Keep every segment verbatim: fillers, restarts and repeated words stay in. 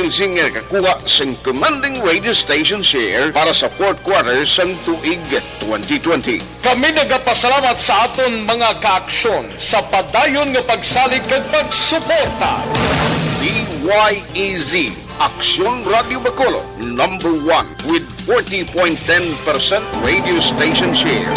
Singer kakuha sang commanding radio station share para sa fourth quarter sang tuig twenty twenty. Kami nagapasalamat sa aton mga kaaksyon sa padayon nga pagsalig kag pagsuporta. D Y A Z, Aksyon Radio Bacolod, number one with forty point ten percent radio station share.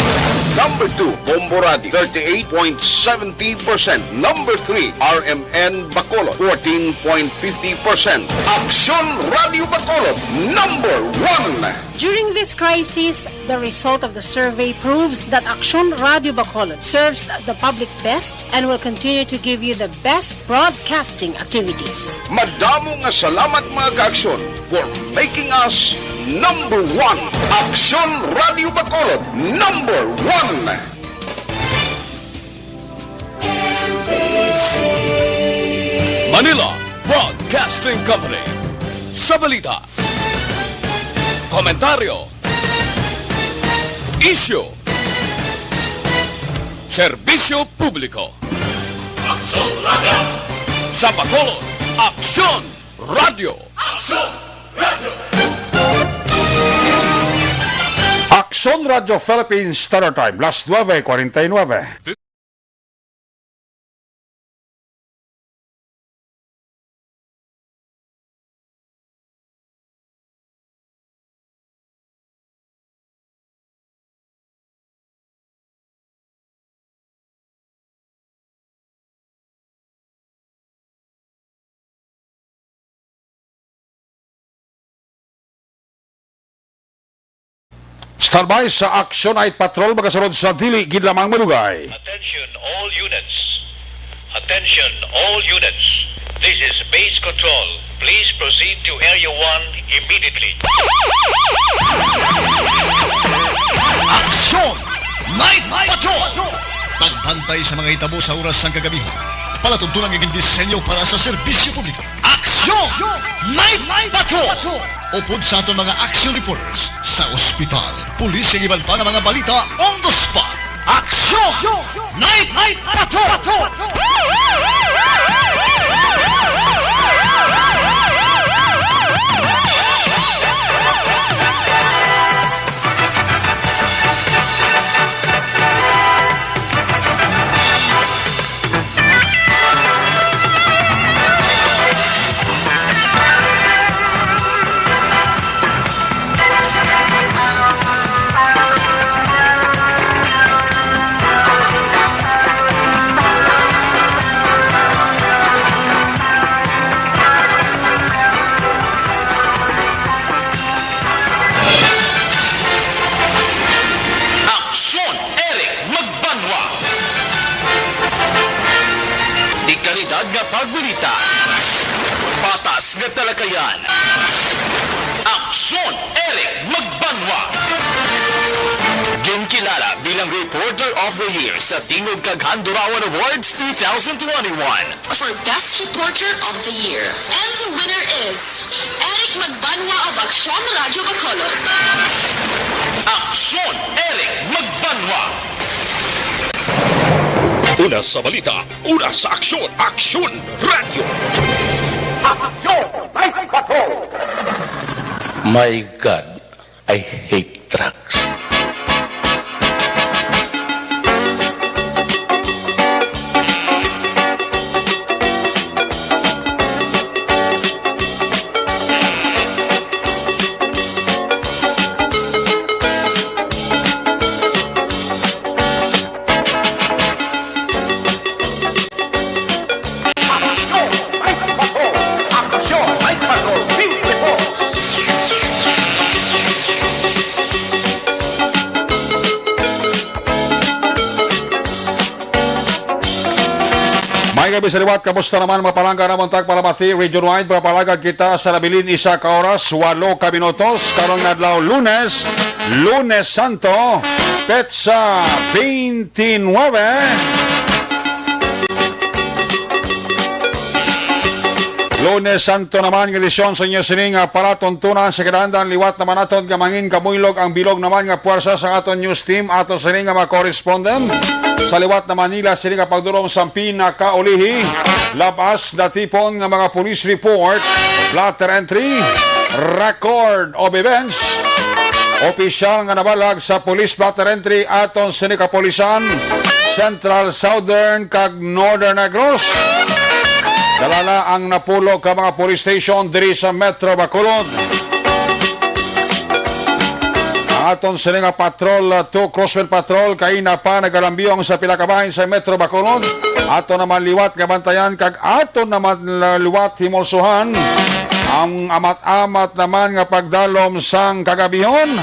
Number two, Bombo Radio, thirty-eight point seventy percent. Number three, R M N Bacolod, fourteen point fifty percent. Aksyon Radio Bacolod, number one. During this crisis, the result of the survey proves that Aksyon Radio Bacolod serves the public best and will continue to give you the best broadcasting activities. Madamo nga salamat, mga kaaksyon, for making us number one. Aksyon Radio Bacolod, number one. Manila Broadcasting Company. Sa balita, komentaryo, isyu, serbisyo publiko. Aksyon Radio. Sa Bacolod, Aksyon Radio. Aksyon Radio. Aksyon Radio Philippines Standard Time, las nuebe cuarenta y nueve. Standby sa Action Night Patrol, magasunod sa dili gid lamang madugay. Attention all units. Attention all units. This is base control. Please proceed to Area one immediately. Action Night Patrol! Pagbantay sa mga hitabo sa oras sang kagamihan. Palatuntunan nga gindisenyo para sa serbisyo publiko. Action Night Patrol! Upod sa aton mga action reporters sa ospital, pulis, kag iban pa nga mga balita on the spot. Action Night Patrol! Aksyon, Eric Magbanwa. Dekalidad nga pagbalita. Patas nga talakayan. Aksyon, Eric Magbanwa. Ginkilala bilang Reporter of the Year sa Tingog kag Handurawan Awards two thousand twenty-one. For Best Reporter of the Year. And the winner is Eric Magbanwa of Aksyon Radio Bacolod. Aksyon, Eric Magbanwa. Una sa balita, una sa aksyon, Aksyon Radio. Aksyon Night Patrol. My God, I hate trucks. Aksyon Night Patrol! Aksyon Night Patrol! Fifty Force! May gabi sa liwat, kamusta naman mga palangga namon tag palamati region wide? Mapalagad kita sa nabilin isa ka oras, walo ka minutos, karong adlaw Lunes, Lunes Santo, petsa twenty-nine. Lunes Santo naman nga edisyon sa inyo sini nga palatuntunan. Sa kinahanglan, liwat naman naton nga mangin kamuylog ang bilog naman nga puwersa sa aton news team, aton sini nga mga correspondent. Sa liwat naman nila sini nga pagdulong sa pinakaulihi, labas natipon nga mga police report, blotter entry, record of events, opisyal nga nabalag sa police blotter entry aton sini kapulisan, Central, Southern, kag Northern Negros. Dala na ang napulo ka mga police station diri sa Metro Bacolod. Ang aton sini nga patrol, uh, two Crosswind Patrol, kaina pa nagalambiyong sa pila ka bahin sa Metro Bacolod. Ato naman liwat nga bantayan kag ato naman liwat himulsuhan ang amat-amat naman nga pagdalom sang kagabihon.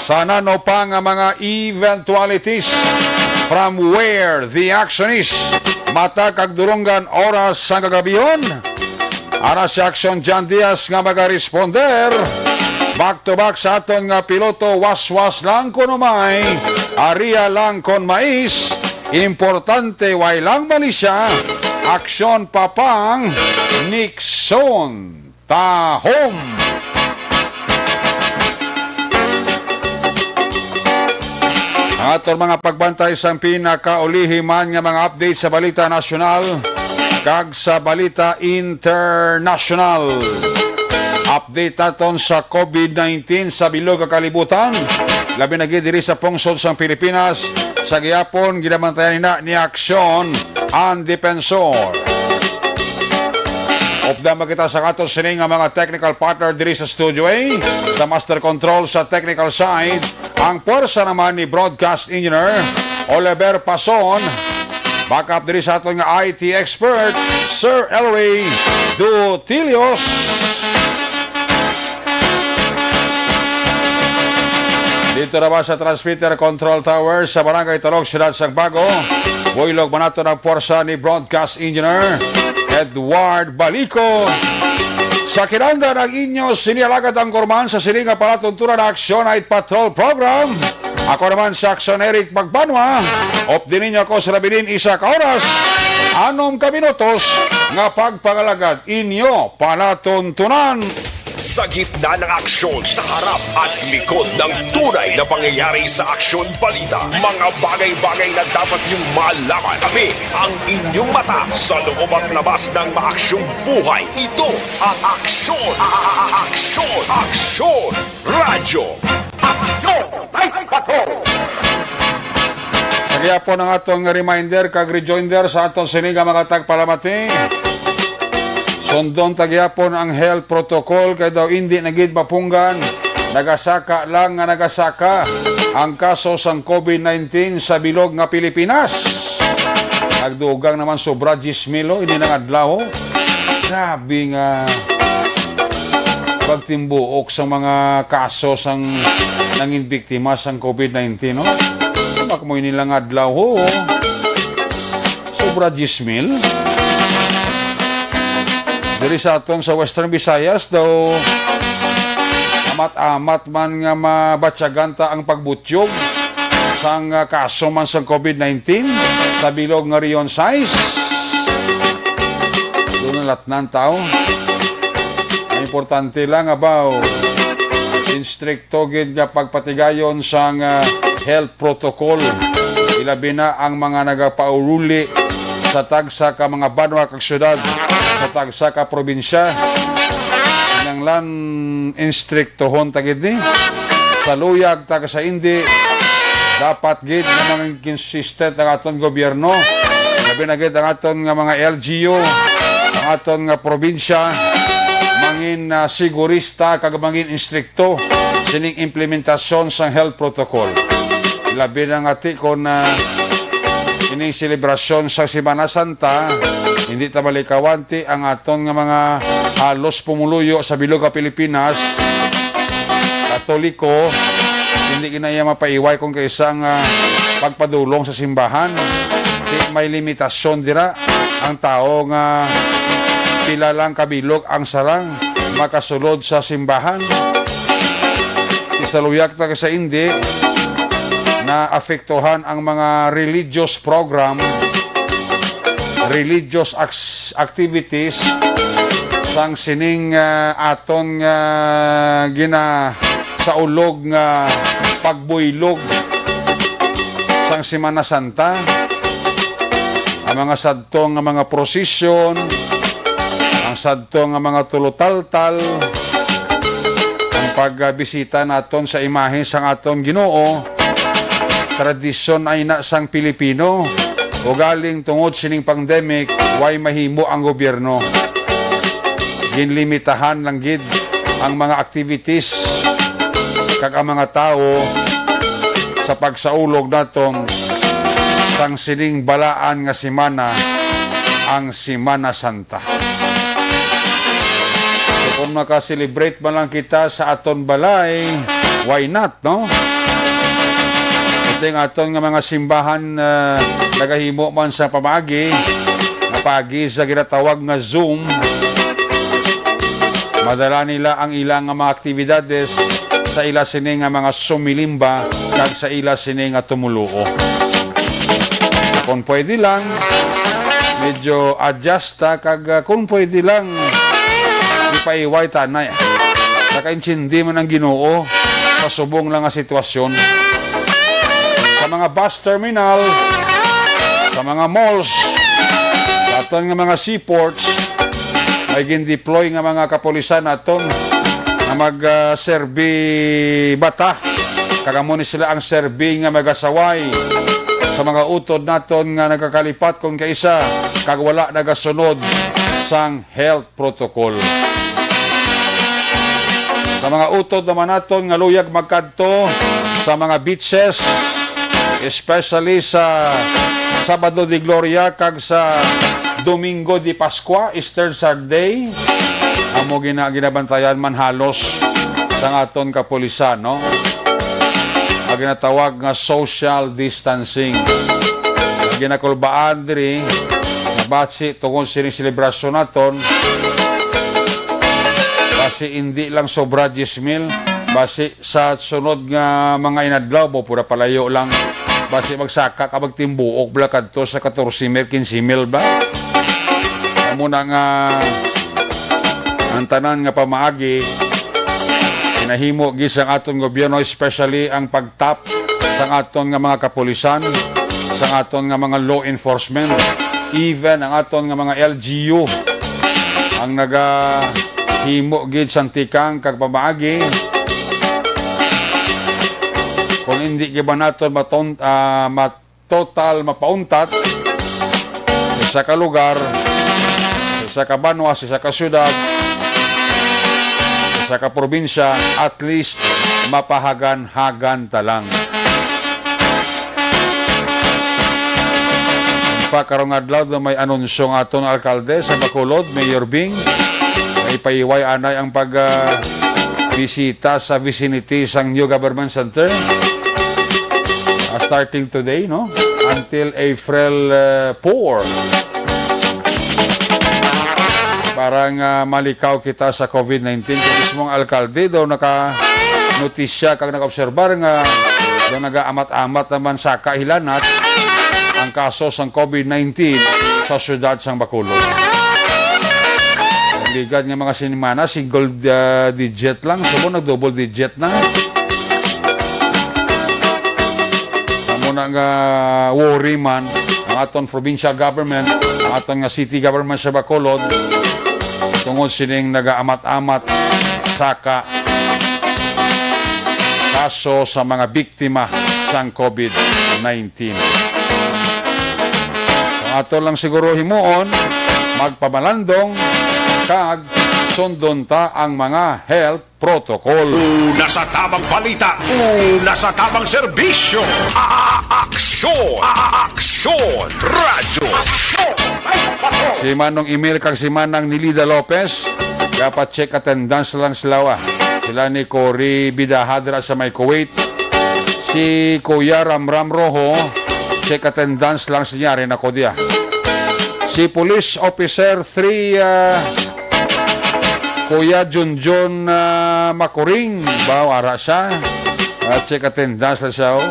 Sa nano pa nga mga eventualities, from where the action is, mata kag dulonggan, oras sang kagabihon. Ara si Action John Diaz nga magaresponder. Back to back sa aton nga piloto, waswas lang kuno may, aria lang kon mais, importante way lang malisya, aksyon pa pang Nixon. Tahom. Ang aton mga pagbantay sang pinakaulihi man nga mga update sa balita nasyonal kag sa balita internasyonal. Update naton sa COVID nineteen sa bilog nga kalibutan, labi na gid diri sa pungsod sang Pilipinas. Sa gihapon, ginabantayan nina ni Aksyon ang Defensor. Updan man kita sa aton sini nga mga technical partner diri sa Studio A. Sa master control sa technical side, ang pwersa naman ni broadcast engineer Oliver Pason. Backup diri sa aton nga I T expert, Sir Elway Dutilios. Dito naman sa transmitter control tower sa Barangay Talog, Siyudad sang Bago, buylog man naton ang pwersa ni broadcast engineer Edward Balico. Sa kinahanglan, ang inyo sini alagad ang kurman sa sini nga palatuntunan na Action Night Patrol Program. Ako naman si Action Eric Magbanwa. Updinin niyo ako sa labi nin isa ka oras, anom ka minutos nga pagpangalagad inyo palatuntunan. Sa gitna ng aksyon, sa harap at likod ng tunay na pangyayari sa Aksyon Balita, mga bagay-bagay na dapat niyong malaman. Kami ang inyong mata sa loob at labas ng maaksyong buhay. Ito ang Aksyon, a-, a-, a-, Aksyon, Aksyon Radyo. Aksyon! Ay, bato! Sa gihapon ang aton nga reminder kag rejoinder sa aton sini nga mga tagpalamati. Sundon ta gihapon ang health protocol kay daw indi na gid mapunggan. Nagasaka lang nga nagasaka ang kaso sang COVID nineteen sa bilog nga Pilipinas. Nagdugang naman sobra diyes mil, oh, ini nga adlaw, oh. Grabe nga pagtimbuok sa mga kaso sang nangin biktima sang COVID nineteen, no? Mak mo ini lang adlaw, ho. Sobra diyes mil. Diri sa aton sa Western Visayas daw, amat-amat man nga mabatyagan ta ang pagbutyog sang, ah, kaso man sang COVID nineteen sa bilog nga Region sais. Doon ang latnan tao. Ang importante lang, abaw, instrikto gid nga pagpatigayon sang, ah, health protocol. Ilabi na ang mga nagapauruli sa tagsa ka mga banwa kag syudad, sa tagsa ka probinsya. Kinahanglan instriktohon ta gid ni. Sa luyag, taga sa indi, dapat gid nga mangin consistent ang aton gobyerno. Labi na gid ang aton nga mga L G U, ang aton nga probinsya, mangin, ah, sigurista kag mangin instrikto sining implementasyon sang health protocol. Labi na nga ti kon, ah, ining selebrasyon sa Semana Santa, hindi ta malikawan ti ang aton nga mga halos pumuluyo sa bilog nga Pilipinas, Katoliko, hindi gid na iya mapaiway kung kaisa nga pagpadulong sa simbahan. Ti may limitasyon dira ang tawo nga pila lang kabilog ang sarang makasulod sa simbahan. Isa luyag ta ka sa indi, ah, apektuhan ang mga religious program, religious ac-, activities sang sining, ah, aton nga gina-, sa ulog nga pagbuylog sang Semana Santa, ang mga sadto nga mga prosesyon, ang sadto nga mga tulutaltal, ang pagbisita naton sa imahe sang aton Ginoo, tradisyon ay na sang Pilipino. Ugaling tungod sining pandemic, way mahimo ang gobyerno. Ginlimitahan lang gid ang mga activities kag ang mga tawo sa pagsaulog naton sang sining balaan nga semana, ang Semana Santa. So, kung maka-celebrate man lang kita sa aton balay, why not, no? Ito yung aton nga mga simbahan, ah, nagahimo man sa pamaagi, nga paagi sa ginatawag nga Zoom, madala nila ang ilang nga mga aktibidades sa ila sini nga mga sumilimba kag sa ila sini nga tumuluo. Kung pwede lang, medyo adjust ta kag, ah, kung pwede lang, ipaiway ta na. Nakaintindi man ang Ginoo sa subong lang nga sitwasyon. Sa mga bus terminal, sa mga malls, sa aton nga mga seaports, may gin-deploy nga mga kapulisan naton nga mag, ah, serbi bata. Kag amo ni sila ang serbi nga magasaway sa mga utod naton nga nagakalipat kon kaisa kag wala nagasunod sang health protocol. Sa mga utod naman naton nga luyag magkadto sa mga beaches, especially sa Sabado de Gloria kag sa Domingo de Pascua, Easter Sunday, amo gina-, ginabantayan man halos sang aton kapulisan, no? Ang ginatawag nga social distancing. Ang ginakulbaan diri, basi tungod sining selebrasyon naton, basi indi lang sobra diyes mil, basi sa sunod nga mga inadlaw mo pura palayo lang, basi magsaka ka magtimbuok bala kadto sa katorse mil, kinse mil ba? Amo na nga ang tanan nga pamaagi ginahimo gid sang aton gobyerno, especially ang pagtap sang aton nga mga kapulisan, sang aton nga mga law enforcement, even ang aton nga mga L G U ang nagahimo gid sang tikang kag pamaagi. Kung hindi gid ba naton maton-, ah, mat-, total mapauntat sa isa ka lugar, sa isa ka banwa, sa isa ka syudad, sa isa ka probinsya, at least mapahagan-hagan ta lang. In fact, karong adlaw na may anunsyo nga aton alkalde sa Bacolod, Mayor Bing, may paiway anay ang pag, ah, bisita sa vicinity sang New Government Center, ah, starting today, no? Until April, eh, four. Para nga malikaw kita sa covid nineteen. Kay mismo ang alkalde daw naka-notisya kag nag-obserbar nga daw nagaamat-amat naman sa kahilanat ang kaso sang covid nineteen sa siyudad sang Bacolod. Ang ligad nga mga sinimana, single, ah, digit lang. Subong nag-double digit na. Amo na nga worry man ang aton provincial government, ang aton nga city government sa Bacolod, tungod sining nagaamat-amat saka kaso sa mga biktima sang covid nineteen. Ang ato lang siguro himuon, magpamalandong kag sundon ta ang mga health protocol. Una sa tabang balita, una sa tabang serbisyo. A-, a-, aksyon, a-, a-, aksyon, radyo. Si Manong Emil kag si Manang Nilida Lopez, dapat check attendance lang sila, ah. Sila ni Cory Bidaha dira sa may Kuwait. Si Kuya Ramram Rojo, check attendance lang siya, rin ako diya. Si Police Officer three, ah, Kuya Junjun, ah, Makuring, ba, wara siya. Ah, check attendance na siya, oh.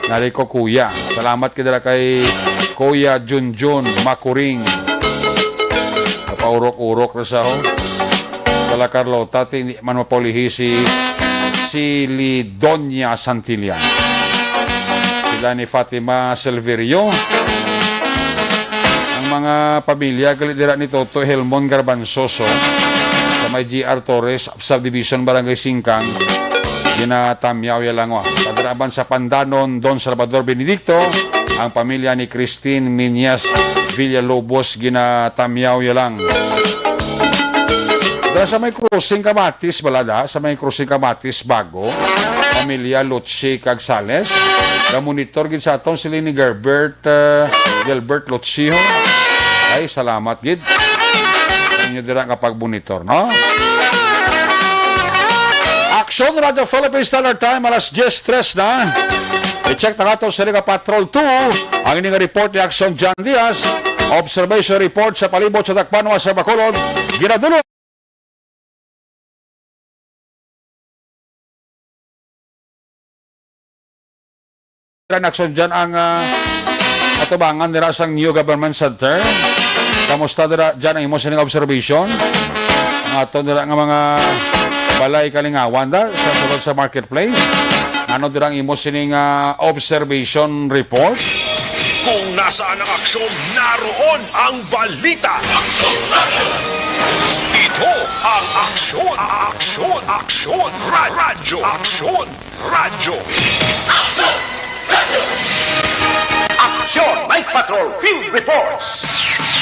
Nari ko, kuya. Salamat gid dira kay Kuya Junjun Makuring. Napaurok-urok na sa ho. Sa La Carlota, ti hindi man mapaulihi si Silidonia Santillan. Sila ni Fatima Silverio. Ang mga pamilya, gali dira ni Toto Helmon Garbanzoso, sa may G R Torres Subdivision, Barangay Singkang, ginatamyaw ya lang, wa. Sa dira man sa Pandanon, Don Salvador Benedicto, ang pamilya ni Christine Miñas Villalobos, ginatamyaw ya lang. Dira sa may crossing Kamatis, balada, sa may crossing Kamatis, Bago, pamilya Lotse kag Sales, ga-monitor gid sa aton sila ni Gerbert, eh, Gilbert Lotse, ho. Ay, salamat gid sa inyo dira nga pagmonitor, no? Aksyon Radyo Philippines, Standard Time, alas diyes tres na. I-check na nato sa Liga Patrol two, ang ini nga report ni Aksyon John Diaz. Observation report sa palibot sa Dakbanuas sa Bacolod. Ginadulot Aksyon dyan ang, ah, atubangan nila sang New Government Center. Kamusta dira dyan ang imo sining observation? Ang ato dira nga mga balay kalingawan da sa sulod sa marketplace. Ano dira ang imo sining, ah, observation report? Kung nasaan ang aksyon, naroon ang balita. Ito ang aksyon, aksyon, aksyon, ra- radyo, aksyon. Radyo. Aksyon! Night Patrol Field Reports.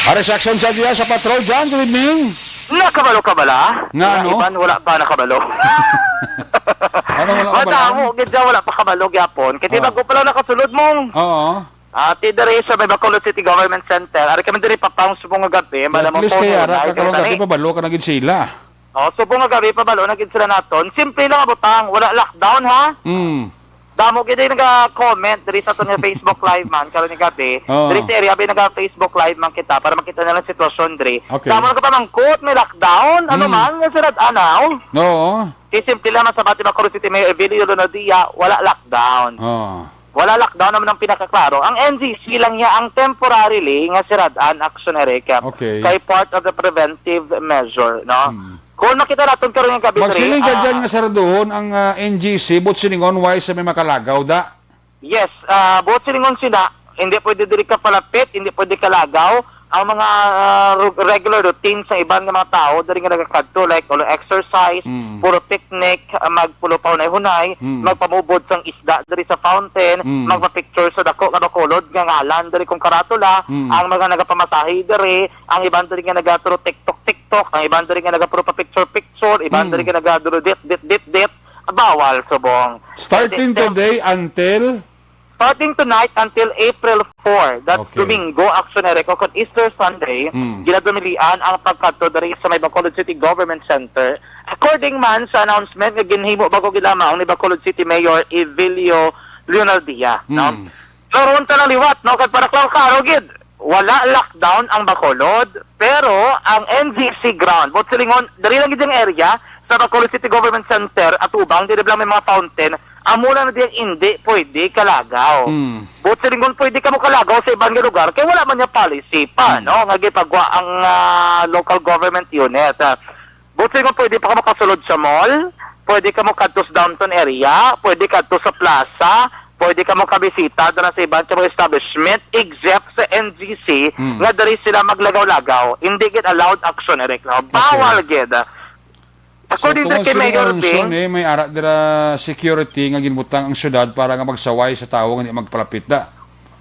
Ari sa Aksyon John Diaz sa Patrol. John, good evening. Nakabalo ka bala? Nga, Nga ano? Iban, wala pa nakabalo. Ano, wala ka bala? Madamo gid siya, wala pa kabalo gyapon. Kay Ah. bago pa lang nakasulod mong. Oo. Ah, ti diri sa may Bacolod City Government Center. Ari kami diri pa pang subong nga gabi. Kaya Bala mo please, po, kaya ara na, ka karong gabi, pabalo ka na gid sila. Oh, subong nga gabi, pabalo na gid sila naton. Simple lang ang butang, wala lockdown, ha? Mm. Damo gid yung naga-comment diri sa aton nga Facebook Live man karon ni gabi. Oo. Diri sa area ba naga-Facebook Live man kita para makita na lang sitwasyon diri. Okay. Damo nagapamangkot, may lockdown, ano Mm. man, nga sirad anaw. Oo. Kay simple lang man sa Bati Bacolod City Mayor Evelio Lonadia, wala lockdown. Oo. Wala lockdown naman ang pinakaklaro. Ang N G C lang niya ang temporarily nga sirad-an, Aksyon Eric, Okay. kay part of the preventive measure, no? Mm. Kung makita naton karon nga gabi, Magsiling ka ah, dyan nga saraduhon ang, ah, N G C, but silingon, why sa may makalagaw, da? Yes, ah, buot silingon sila, hindi pwede diri ka palapit, hindi pwede kalagaw. Ang mga, ah, ru-, regular routine sa iban nga mga tao diri nga nagakadto, like, ulo exercise, Mm. puro picnic, ah, magpulo pa hunay-hunay, Mm. magpamubod sang isda diri sa fountain, Mm. magpa-picture sa dako nga Bacolod nga ngalan diri kung karatula, Mm. ang mga nagapamasahe diri, ang iban diri nga nagaturo TikTok, TikTok, ang iban diri nga nagapuro pa picture, picture, iban Mm. diri nga nagaduro dit, dit, dit, dit, bawal subong. Starting Then, today until? Starting tonight until April four, that's Okay. Domingo, Aksyon Eric, o kung Easter Sunday, Mm. ginadumilian ang pagkadto diri sa may Bacolod City Government Center. According man sa announcement nga ginhimo bago gid lamang ni Bacolod City Mayor Evelio Leonardia, no? Mm. Karon ta lang liwat, no? Kag para klaro-klaro gid, wala lockdown ang Bacolod, pero ang N G C ground, buot silingon, diri lang gid ang area sa Bacolod City Government Center, atubang, diri lang may mga fountain, amo lang na diyan hindi pwede kalagaw. Mm. Buot silingon, pwede ka mo kalagaw sa iban nga lugar, kay wala man niya policy pa, Mm. no? Nga gipagwa ang, ah, local government unit. Ah, Buot silingon, pwede pa ka makasulod sa mall, pwede ka mo kadto sa downtown area, pwede kadto sa plaza, pwede ka mo kabisita dira sa iban sa mga establishment, except sa N G C, Hmm. nga diri sila maglagaw-lagaw. Hindi gid allowed, Aksyon Eric, no? Okay. Bawal gid. According So, to tungod kay sini Mayor ang Bing, aksyon, eh, may ara dira security nga ginbutang ang syudad para nga magsaway sa tawo nga di magpalapit da.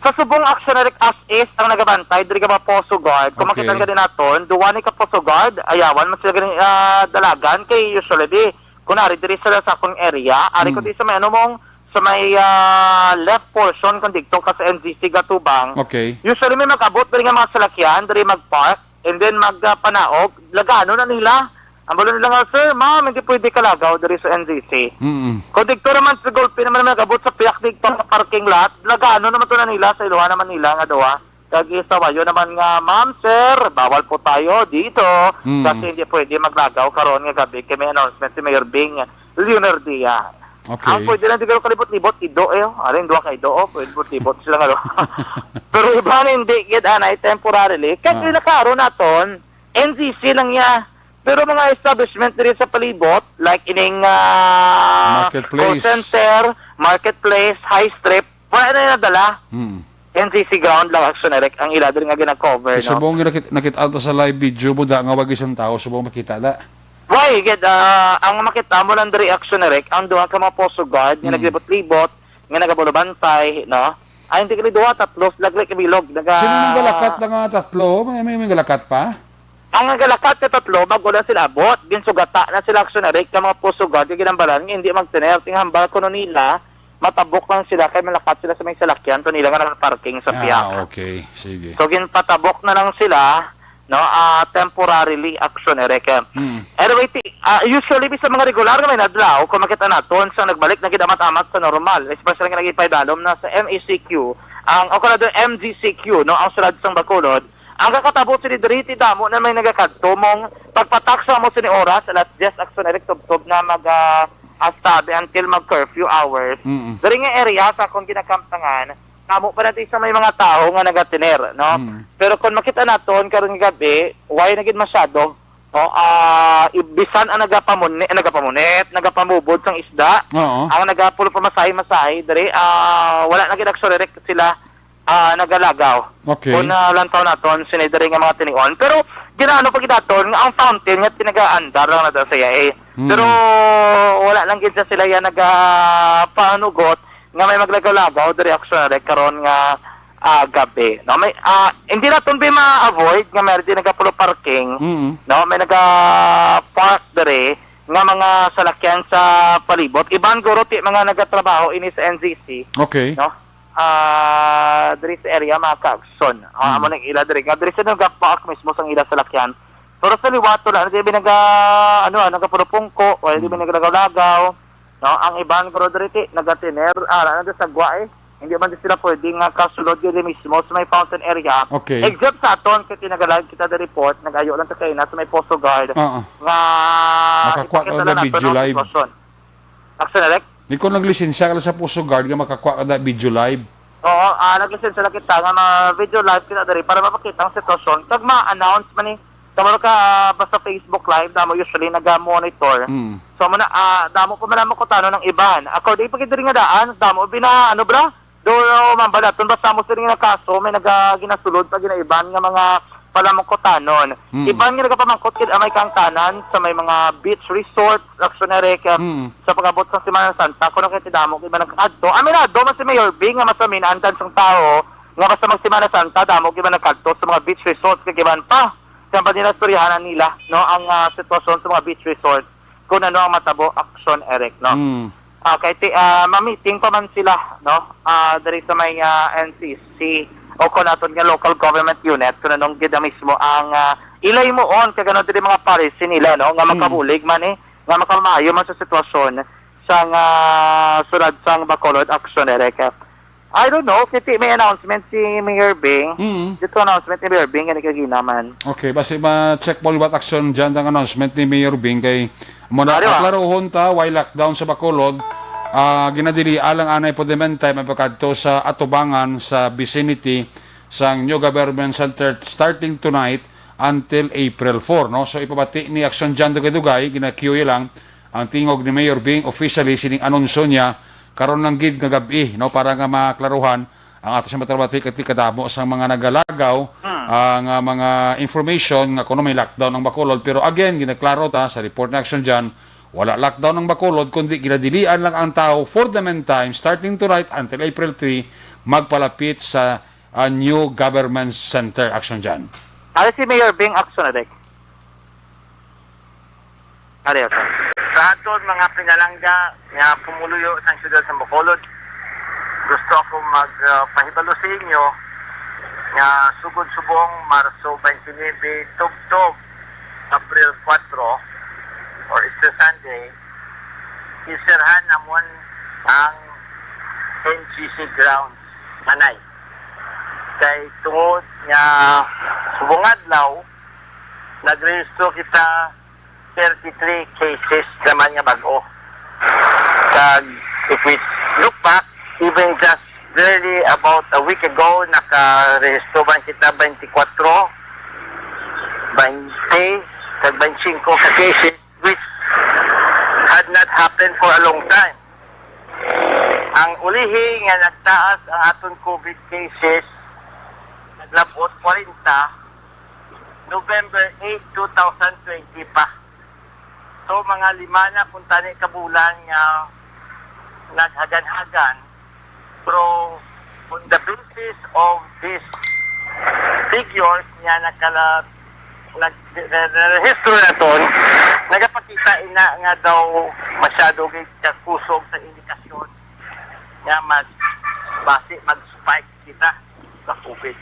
Sa subong, Aksyon Eric, as is ang nagabantay diri nga mga Poso Guard. Kung Okay. makita gani naton, duwa ni ka Poso Guard, ayawan man sila gani, ah, dalagan kay usually di, kunwari diri sila sa akong area, ari ko Hmm. di sa may ano mong, sa may, ah, left portion kung dito ka sa N G C Gatubang. Okay. Usually may mag-abot diri nga mga salakyan, diri mag-park, and then mag, ah, panaog, lagano na nila. Ang balo nila nga, "Sir, ma'am, hindi pwede kalagaw diri sa N G C." Mm-mm. Kung dito naman sa gulpi naman may nag-abot sa piyak dito nga parking lot, lagano naman to na nila sa iluha naman nila nga duwa. Kag isawayo naman nga, "Ma'am, sir, bawal po tayo dito Mm. kasi hindi pwede maglagaw karon nga gabi kay may announcement si Mayor Bing Leonardia." Okay. Ang pwede lang siguro kalibot-libot, Ido, eh, oh. Aring duha ka Ido, oh, pwede libot-libot sila nga duha. Pero iban hindi, gid, anay, temporarily. Kaya Ah. pinakaro naton, N G C lang niya. Pero mga establishment diri sa palibot, like ining, ah, Marketplace. Call center, marketplace, high strip, wala na nadala. Hmm. N C C ground lang, Action Eric, ang ila diri nga gina-cover, Kay no? Subong nga nakit-, nakita ta sa live video mo da nga wag isang tao, subong makita da. Why, gid, ah, ang makita mo lang diri, Action Eric, ang duha ka mga poso guard nga Hmm. naglibot-libot, nga nagabulubantay, no? Ay, hindi kini duha, tatlo, sila gali kabilog, naga- Sino nang galakat na nga tatlo? May, may, may galakat pa? Ang nagalakat nga tatlo, bago na sila abot, ginsugata na sila, Action Eric, ka mga poso guard, nga ginambalan, nga hindi magtener, ting hambal kuno nila, matabok lang sila, kay malakat sila sa may salakyan, to nila nga nakaparking sa Ah, piyak. Okay. Sige. So, ginpatabok na lang sila, no, ah, temporarily, Action Eric. Hmm. Anyway, ti-, ah, usually, bisan mga regular nga may nadlaw, kung makita naton, sa nagbalik na gid amat-amat sa normal, especially nga naging paidalom na sa M E C Q, ang, o kung ano, M G C Q, no, ang sulod sang Bacolod, ang kakatabo sila diri, ti damo na may nagakadto mong pagpatak sa mo sini oras, alas diyes, Action Eric, tubtob na mag, ah, hasta abi until mag-curfew hours. Mm-mm. Diri nga area sa akong ginakamtangan, damo pa natin sa may mga tao nga nagatiner, no? Mm. Pero kung makita naton karon nga gabi, why na gid masyado, no? Ah, i-, bisan ang nagapamunit, nagapamunit, nagapamubod sang isda, Oo. ang nagapulo pamasahe-masahe diri, ah, wala na gid, Action Eric, sila, ah, nagalagaw. Okay. Kung, ah, lantaw naton sini diri nga mga tinion. Pero ginaano pa gid naton nga ang fountain nga tinaga-andar lang na daw siya, eh. Hmm. Pero wala lang gid sa sila yan nagapanugot nga may maglagaw-lagaw diri, Action Eric, karon nga, ah, gabi. No, may, ah, hindi naton bi ma-avoid nga may di nagapulo parking. Mm. No, may naga-park diri nga mga salakyan sa palibot. Iban guro ti mga nagatrabaho ini sa N Z C. Okay. No? Ah, diri sa area, mga ka-Action. Ah, Hmm. amo nang ila diri. Nga diri sa nagapark mismo sang ila salakyan. Pero sa liwat, wala na di ba naga-, ano, ah, nagapurupungko, wala di ba Hmm. nagalagaw-lagaw. No? Ang iban, guro, diri ti, nagatiner, ah, wala na di sagwa, eh. Hindi man di sila pwede nga kasulod diri mismo sa may fountain area. Okay. Except sa aton, kay tinagalag kita the report, nag-ayo lang ta kaina sa may Poso Guard, Oo. nga Makakuha ipakita ka lang na nato video ang live. Sitwasyon. Action Direct? Di ko naglisensya ka lang sa Poso Guard nga makakuha ka na video live. Oo, ah, naglisensya lang kita nga ma-video live kita diri para mapakita ang sitwasyon. Kag ma-announce man ni, kamaro ka, ah, basta Facebook Live, damo usually naga-monitor. Mm. So, muna, ah, damo pa man ang makutano ng iban. According pa gid diri nga daan, damo bina, ano bra? Do, mambalaton, basta mo sila nga kaso, may naga-, ginasulod pa ginaiban nga mga palamukutanon. Mm. Iban nga nagapamangkot gid ang may kaangtanan sa may mga beach resort, Action Direct, Mm. sa pag-abot sa Semana Santa, kuno kay ti damo gid man nag-adto. Aminado man si Mayor Bing nga masamin-an sang tao nga basta mag Semana Santa, damo gid man nagkadto sa mga beach resort kag iban pa. Kaya ba nila istoryahan nila, no, ang, ah, sitwasyon sa mga beach resort kung ano ang matabo, Action Direct, no? Mm. Ah, kay ti-, ah, ma-meeting pa man sila, no? Ah, diri sa may, ah, N C C o kung naton nga local government unit, kung anong gid mismo ang, ah, ilay mo on, kag ano diri mga policy nila, no? Nga Mm. makabulig man, eh, nga makamaayo man sa sitwasyon sa nga sulod sang Bacolod, Action Direct. I don't know, kay ti may announcement si Mayor Bing. Mm. Dito announcement ni Mayor Bing, gani kagina man. Okay, basi ma-check mo liwat, Action, dyan ang announcement ni Mayor Bing kay mo na Ari ba? Aklarohon ta, why lockdown sa Bacolod? Ah, ginadili alang anay po the meantime ang pagkadto sa atubangan sa vicinity sang new government center starting tonight until April four, no? So, ipabati ni Action John Dugay-Dugay, gina-Q A lang, ang tingog ni Mayor Bing officially sining anunsyo niya karon lang gid nga gab-i, no, para nga maklaruhan ang ato sa matrabati kay kadamo sa mga nagalagaw, Hmm. ah, nga mga information nga kuno may lockdown ang Bacolod. Pero again, ginaklaro ta sa report ni Action John, wala lockdown ang Bacolod, kundi ginadilian lang ang tao for the meantime, starting tonight until April three, magpalapit sa, ah, new government center. Action John. Ari si Mayor Bing, Action Direct. Ari, Action. Sa aton mga pinalangga nga pumuluyo sa siyudad sa Bacolod, gusto ako mag, ah, pahibalo sa inyo nga sugod subong Marso twenty-nine, tubtob April four, or Easter Sunday, isirhan namon ang N G C grounds, anay. Kay tungod nga subong adlaw, nagrehistro kita thirty-three cases naman nga bag-o. Kag if we look back, even just barely about a week ago, nakarehistro man kita twenty-four, twenty, kag twenty-five ka cases, which had not happened for a long time. Ang ulihi nga nagtaas ang aton COVID cases, naglab-ot forty, November eight, two thousand twenty pa. So, mga lima na kuntani ka bulan nga naghagan-hagan. Pero on the basis of these figures nga nakala-, nag-, re-, re-, rehistro naton, nagapakita ina nga daw masyado gid ka kusog sa indikasyon nga mas basi mag-spike kita sa COVID.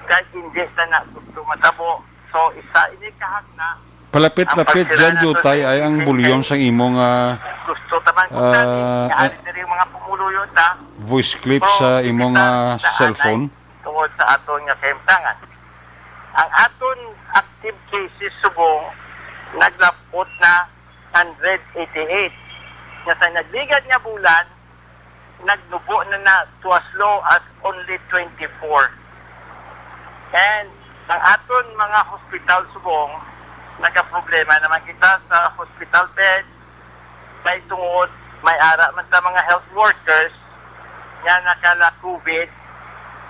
Kag hindi sa na gusto matabo. So, isa ini kahagna. Palapit-lapit dyan, Jutay, ay ang volume sang imo nga, gusto ta man kung ah, dali, nga ah, ari diri yung mga pumuluyo ta. Voice clip sa imo nga cellphone. Tungod sa aton nga kahimtangan. Ang aton active cases subong naglab-ot na hundred eighty-eight. Nga sa nagligad nga bulan, nagnubo na na to as low as only twenty-four. And ang aton mga hospital subong, nagaproblema naman kita sa hospital bed, kay tungod may ara man sa mga health workers nga nakala-COVID,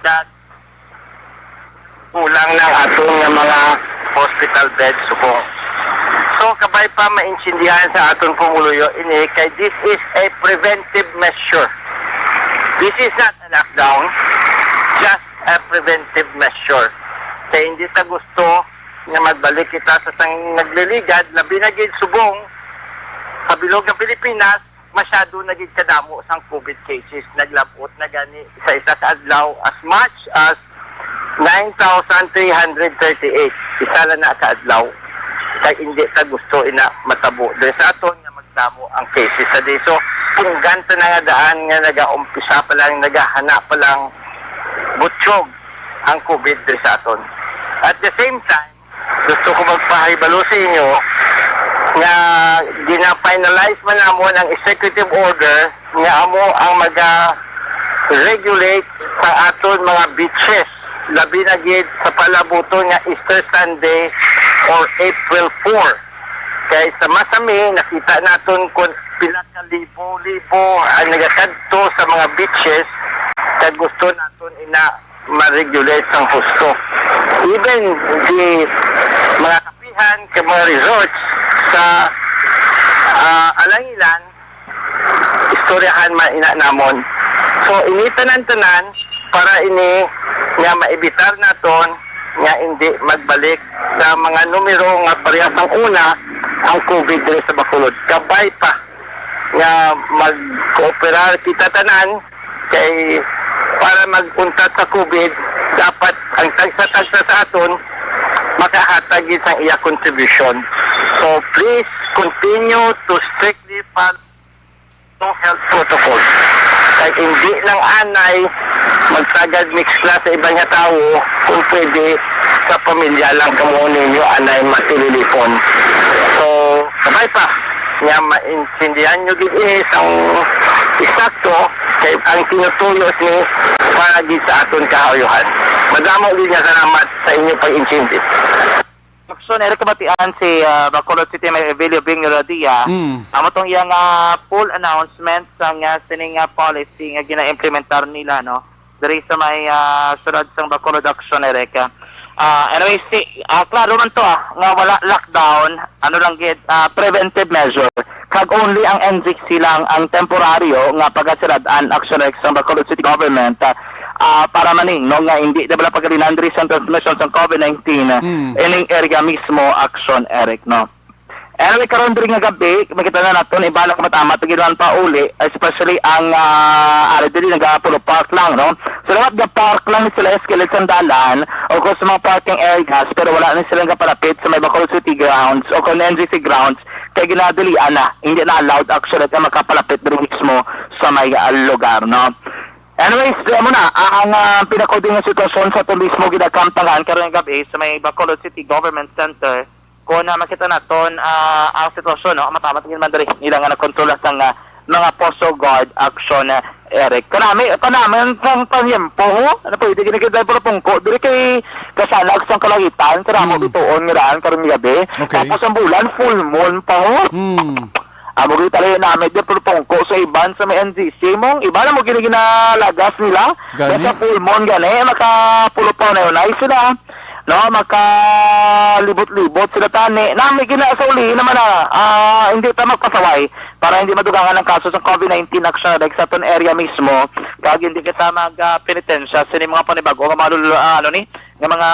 kag kulang na ang aton nga mga hospital beds subong. So, kabay pa maintindihan sa aton pumuluyo ini kay this is a preventive measure. This is not a lockdown, just a preventive measure. Kay hindi ta gusto nga magbalik kita sa sang nagliligad, labi na gid subong sa bilog nga Pilipinas, masyado na gid kadamo sang COVID cases. Naglab-ot na gani sa isa ka adlaw as much as nine thousand three hundred thirty-eight. Isa lang na ka adlaw. Kay hindi ta gusto ina matabo diri sa aton nga magdamo ang cases sa di. So, punggan ta na nga daan nga nagaumpisa pa lang, nagahana pa lang butyog ang COVID diri sa aton. At the same time, gusto ko magpahibalo sa inyo nga gina-finalize man namon ang executive order nga amo ang maga-regulate sa aton mga beaches, labi na gid sa palabuton nga Easter Sunday or April four. Kay sa masami, nakita naton kung pila ka libo-libo ang nagakadto sa mga beaches, kag gusto naton ina ma-regulate sang husto. Even the mga kapihan kag mga resorts sa, ah, Alangilan, istoryahan man ina namon. So, ini tanan-tanan para ini nga maibitar naton nga hindi magbalik sa mga numero nga pareha sang una ang COVID diri sa Bacolod. Kabay pa nga mag-cooperar kita tanan kay para mag-untat sa COVID, dapat ang tagsa-tagsa sa aton makahatag gid sang iya contribution. So, please continue to strictly follow health protocol. Kay hindi lang anay magtagad mix class sa iban nga tawo, kung pwede sa pamilya lang kamo ninyo anay matililipon. So, kabay pa nga maintindihan nyo gid ini sang eksakto kay ang tinutuyo ni para gid sa aton kahayuhan. Madamo gid nga salamat sa inyo pag-intindi. Action, eri kabatian si, ah, Bacolod City Mayor Evelio Bing Rodia. Mm. Amo tong iyang, ah, full announcement sang, ah, sining, ah, policy nga gina-implementar nila, no? Diri sa may, ah, siyudad sang Bacolod, Action, Eric. Ah, anyway, si, ah, klaro man to, ah, nga wala lockdown, ano lang gid, ah, preventive measure. Kag only ang N G C lang ang temporaryo nga pagasilad-an, Action, Eric, sang Bacolod City Government, ah, ah, para maning, no, nga hindi na bala pagalinan diri sa transmission sang COVID nineteen, ah, Mm. ining area mismo, Action, Eric, no? Anyway, karon diri nga gabi, makita na naton, iba na kamat-amat, naginawan pa uli, especially ang, ah, ari diri, nagapulo park lang, no? Sa liwat nga park lang ni sila, kilid sang dalan, o kung sa mga parking areas, pero wala ni sila gapalapit sa may Bacolod City grounds o kung N G C grounds, kay ginadilian na, hindi na allowed actually nga makapalapit diri mismo sa may, ah, lugar, no? Anyways, kaya mo na, ang, ah, pinakuding nga sitwasyon sa turismo ginakamtangan karon nga gabi sa may Bacolod City Government Center, Kung, ah, makita naton, ah, ang sitwasyon, no, matamat gid man diri nila nga nakontrola sang, ah, mga Poso Guard action, ah, Eric. Kanami, kanami ang pang-, panyempo, ho? Ano, pwede gini kita pulupungko diri kay kasanag sang kalangitan, kanamo Mm. bituon nga daan karon nga gabi. Okay. Tapos ang bulan, full moon pa, ho. Mm. Amo gid talaga namit di pulupungko sa iban sa may N G C mo. Iban amo gini ginalagas nila. Gani? Sa full moon gani, makapulupaw na yun. Ay sila. No, makalibot-libot sila tani. Nami gina sa uli naman na, ah, hindi ta magpasaway para hindi madugangan ang kaso sa covid nineteen action, like, sa aton area mismo. Kag hindi kita mag, ah, penitensya sa mga panibago nga mga lul-, ah, ano ni, nga mga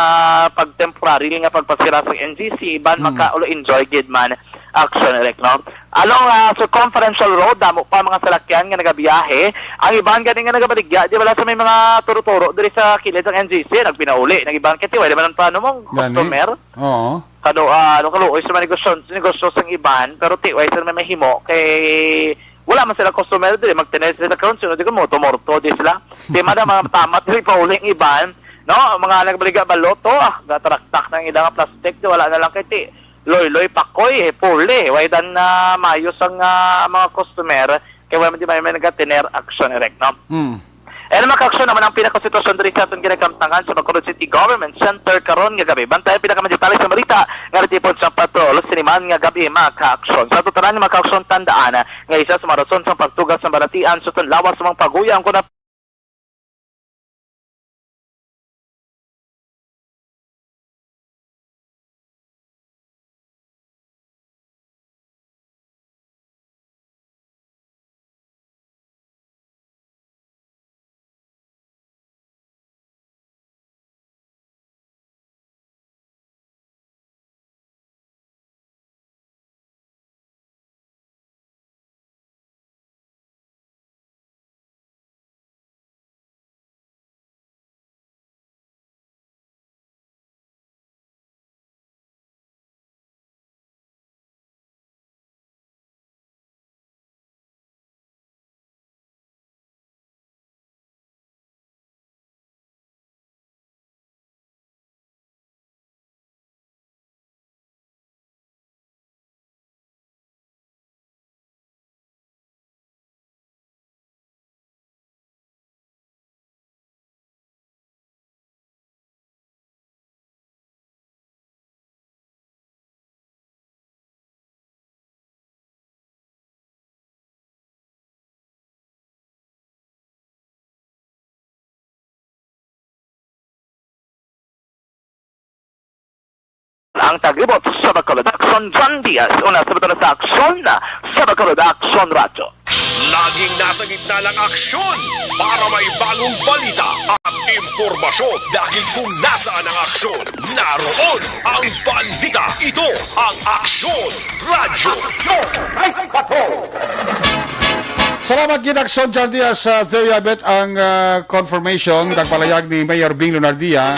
pag-temporary nga pagpasira sa N G C, iban Mm. maka-enjoy gid man action, Eric, no? Along, ah, circumferential road, damo pa mga salakyan nga nagabiyahe. Ang iban gani nga nagabaligya, di bala sa may mga turo-turo diri sa kilid sang N G C, nagpinauli. Nag-iban kay tiway naman ang paano mong Gani? customer. Oo. Kano, ah, ano, kaluoy sa mga negosyo, negosyo sang iban, pero tiway sa may mahimo kay wala man sila customer diri, magtinay sila sa karon, sunod ko, morto-morto di sila. Di man ang mga tamat diri pauli ang iban, no? Ang mga nagbaligya baloto, ah, gataraktak na ang ilang plastic, di wala na lang kay ti loy-loy, pakoy, eh, puli. Way dan na mayo sang, ah, mga customer, kay wala man di may, may nagatiner action, Eric, no? Mm. And mga ka-aksyon naman ang pinakasitwasyon diri sa aton ginakamtangan sa Bacolod City Government Center karon nga gabi. Bantay ang pinakamadetali sa balita nga natipon sa patrol sini man nga gabi, mga ka-aksyon. Sa aton tanan, mga ka-aksyon, tandaan nga isa sa mga rason sa pagtugas sa balatian sa aton lawas sa mga paguya ang kuna Ang taglibot sa Bacolod Action, John Diaz, una sa Bacolod sa Action, sa Bacolod Action Radyo. Laging nasa gitna ng aksyon para may bagong balita at impormasyon. Dahil kung nasaan ang aksyon, naroon ang balita. Ito ang Aksyon Radyo. Salamat gid, Aksyon John Diaz. Sa Theo Yabet ang, ah, confirmation kag palayag ni Mayor Bing Lunardia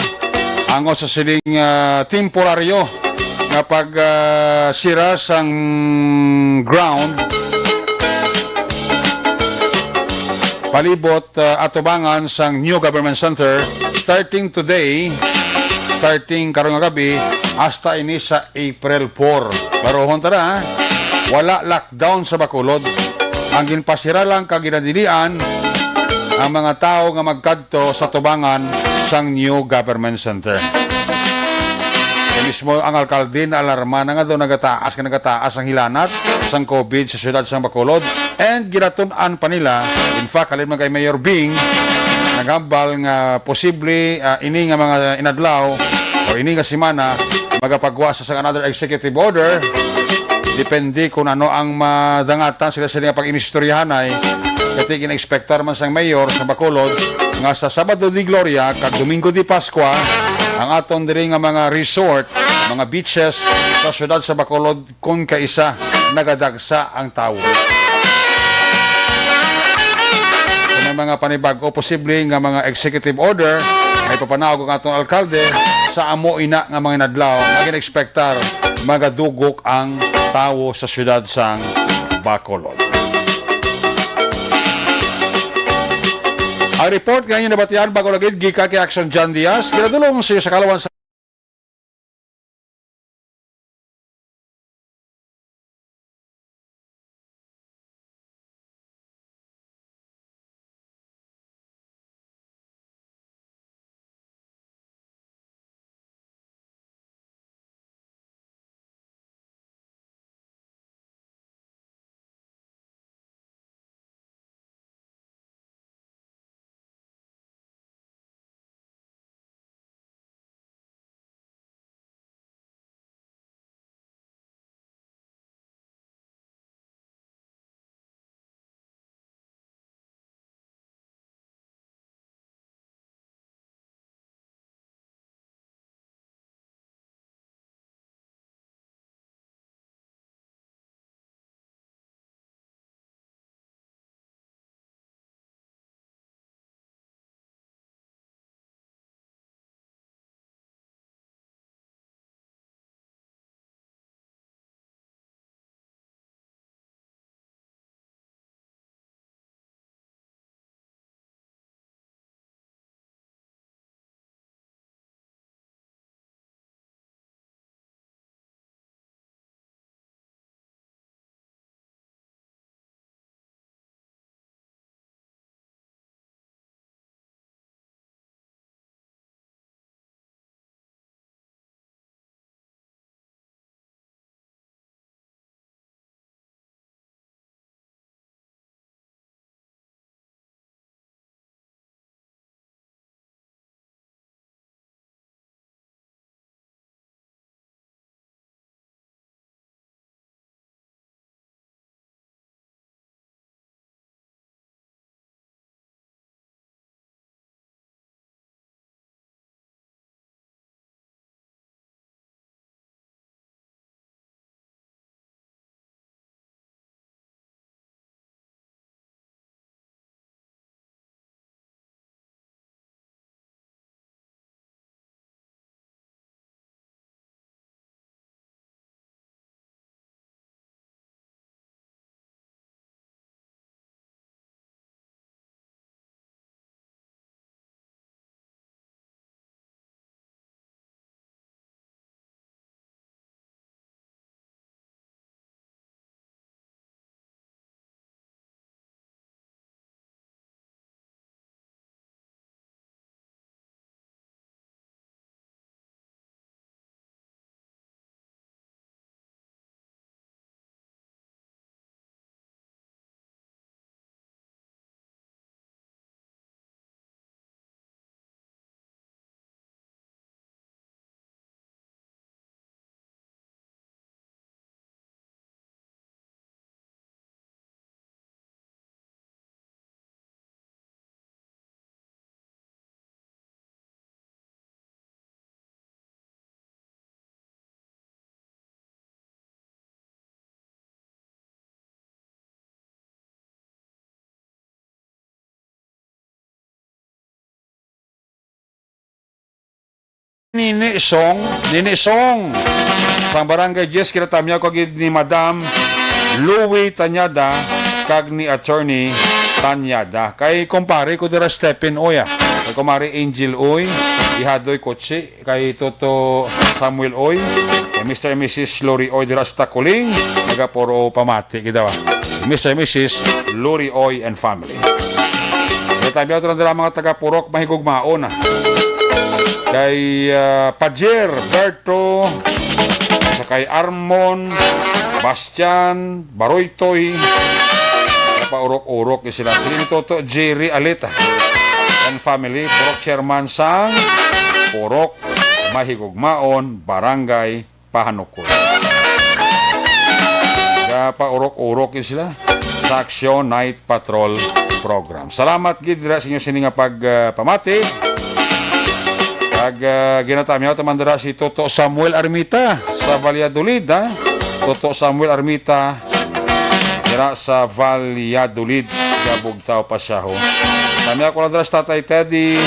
ang usa sining, ah, temporaryo nga pag, ah, sira sang ground palibot, ah, atubangan sang New Government Center starting today, starting karon nga gabi, hasta ini sa April four. Klarohon ta na, ha? Wala lockdown sa Bacolod. Ang ginpasira lang kag ginadilian ang mga tawo nga magkadto sa tubangan sang New Government Center. Kay mismo ang alkalde naalarma na nga daw nagataas nga nagataas ang hilanat sang covid sa siyudad sang Bacolod, and ginatun-an pa nila. In fact, halin man kay Mayor Bing, naghambal nga posible, ah, ini nga mga inadlaw o ini nga semana magapagwa sa sang another executive order, depende kung ano ang madangatan sila sila nga pag-inistoryahanay. Kati gina-expectar man sang mayor sa Bacolod nga sa Sabado de Gloria kag Domingo de Pascua ang aton diri nga mga resort, mga beaches sa siyudad sa Bacolod, kun kaisa nagadagsa ang tawo. Kung may mga panibag-o posible nga mga executive order, may papanaog ang atong alkalde sa amo ina nga mga inadlaw nga gina-expectar magadugok ang tawo sa siyudad sang Bacolod. Ang report nga inyo nabatian, bag-o lang gid, gikan kay Action John Diaz, ginadulong sa iyo sa kalawan sa Nini Song, Nini Song. Sang Barangay Diez, kinatamyaw ko gid ni Madam Louie Tañada kag ni Attorney Tañada. Kay kumpare ko dira, Stephen Uy, ah. Kay kumare Angel Uy, Ihadoy Kotse, kay Toto Samuel Uy, kay Mister and Missus Lori Uy dira sa Takuling, taga Puro Pamati gid daw, ah. Mister and Missus Lori Uy and family. Kay tabi ato lang dira mga taga Purok Mahigugmaon, ah. Kay, ah, Pajer Berto, sa kay Armon, Bastian, Baroytoy, paurok-urok ni sila. Sila ni Toto Jerry Alita and family, Purok Chairman sang Purok Mahigugmaon, Barangay Pahanukon. Paurok-urok ni sila sa Aksyon Night Patrol Program. Salamat gid dira sa inyo sini nga pag, ah, pamati. Kag, ah, ginatamyaw ta man dira si Toto Samuel Armita sa Valladolid, ha? Toto Samuel Armita dira sa Valladolid, Gabugtaw, Pasiaho. Tamyaw ko lang dira sa Tatay Teddy,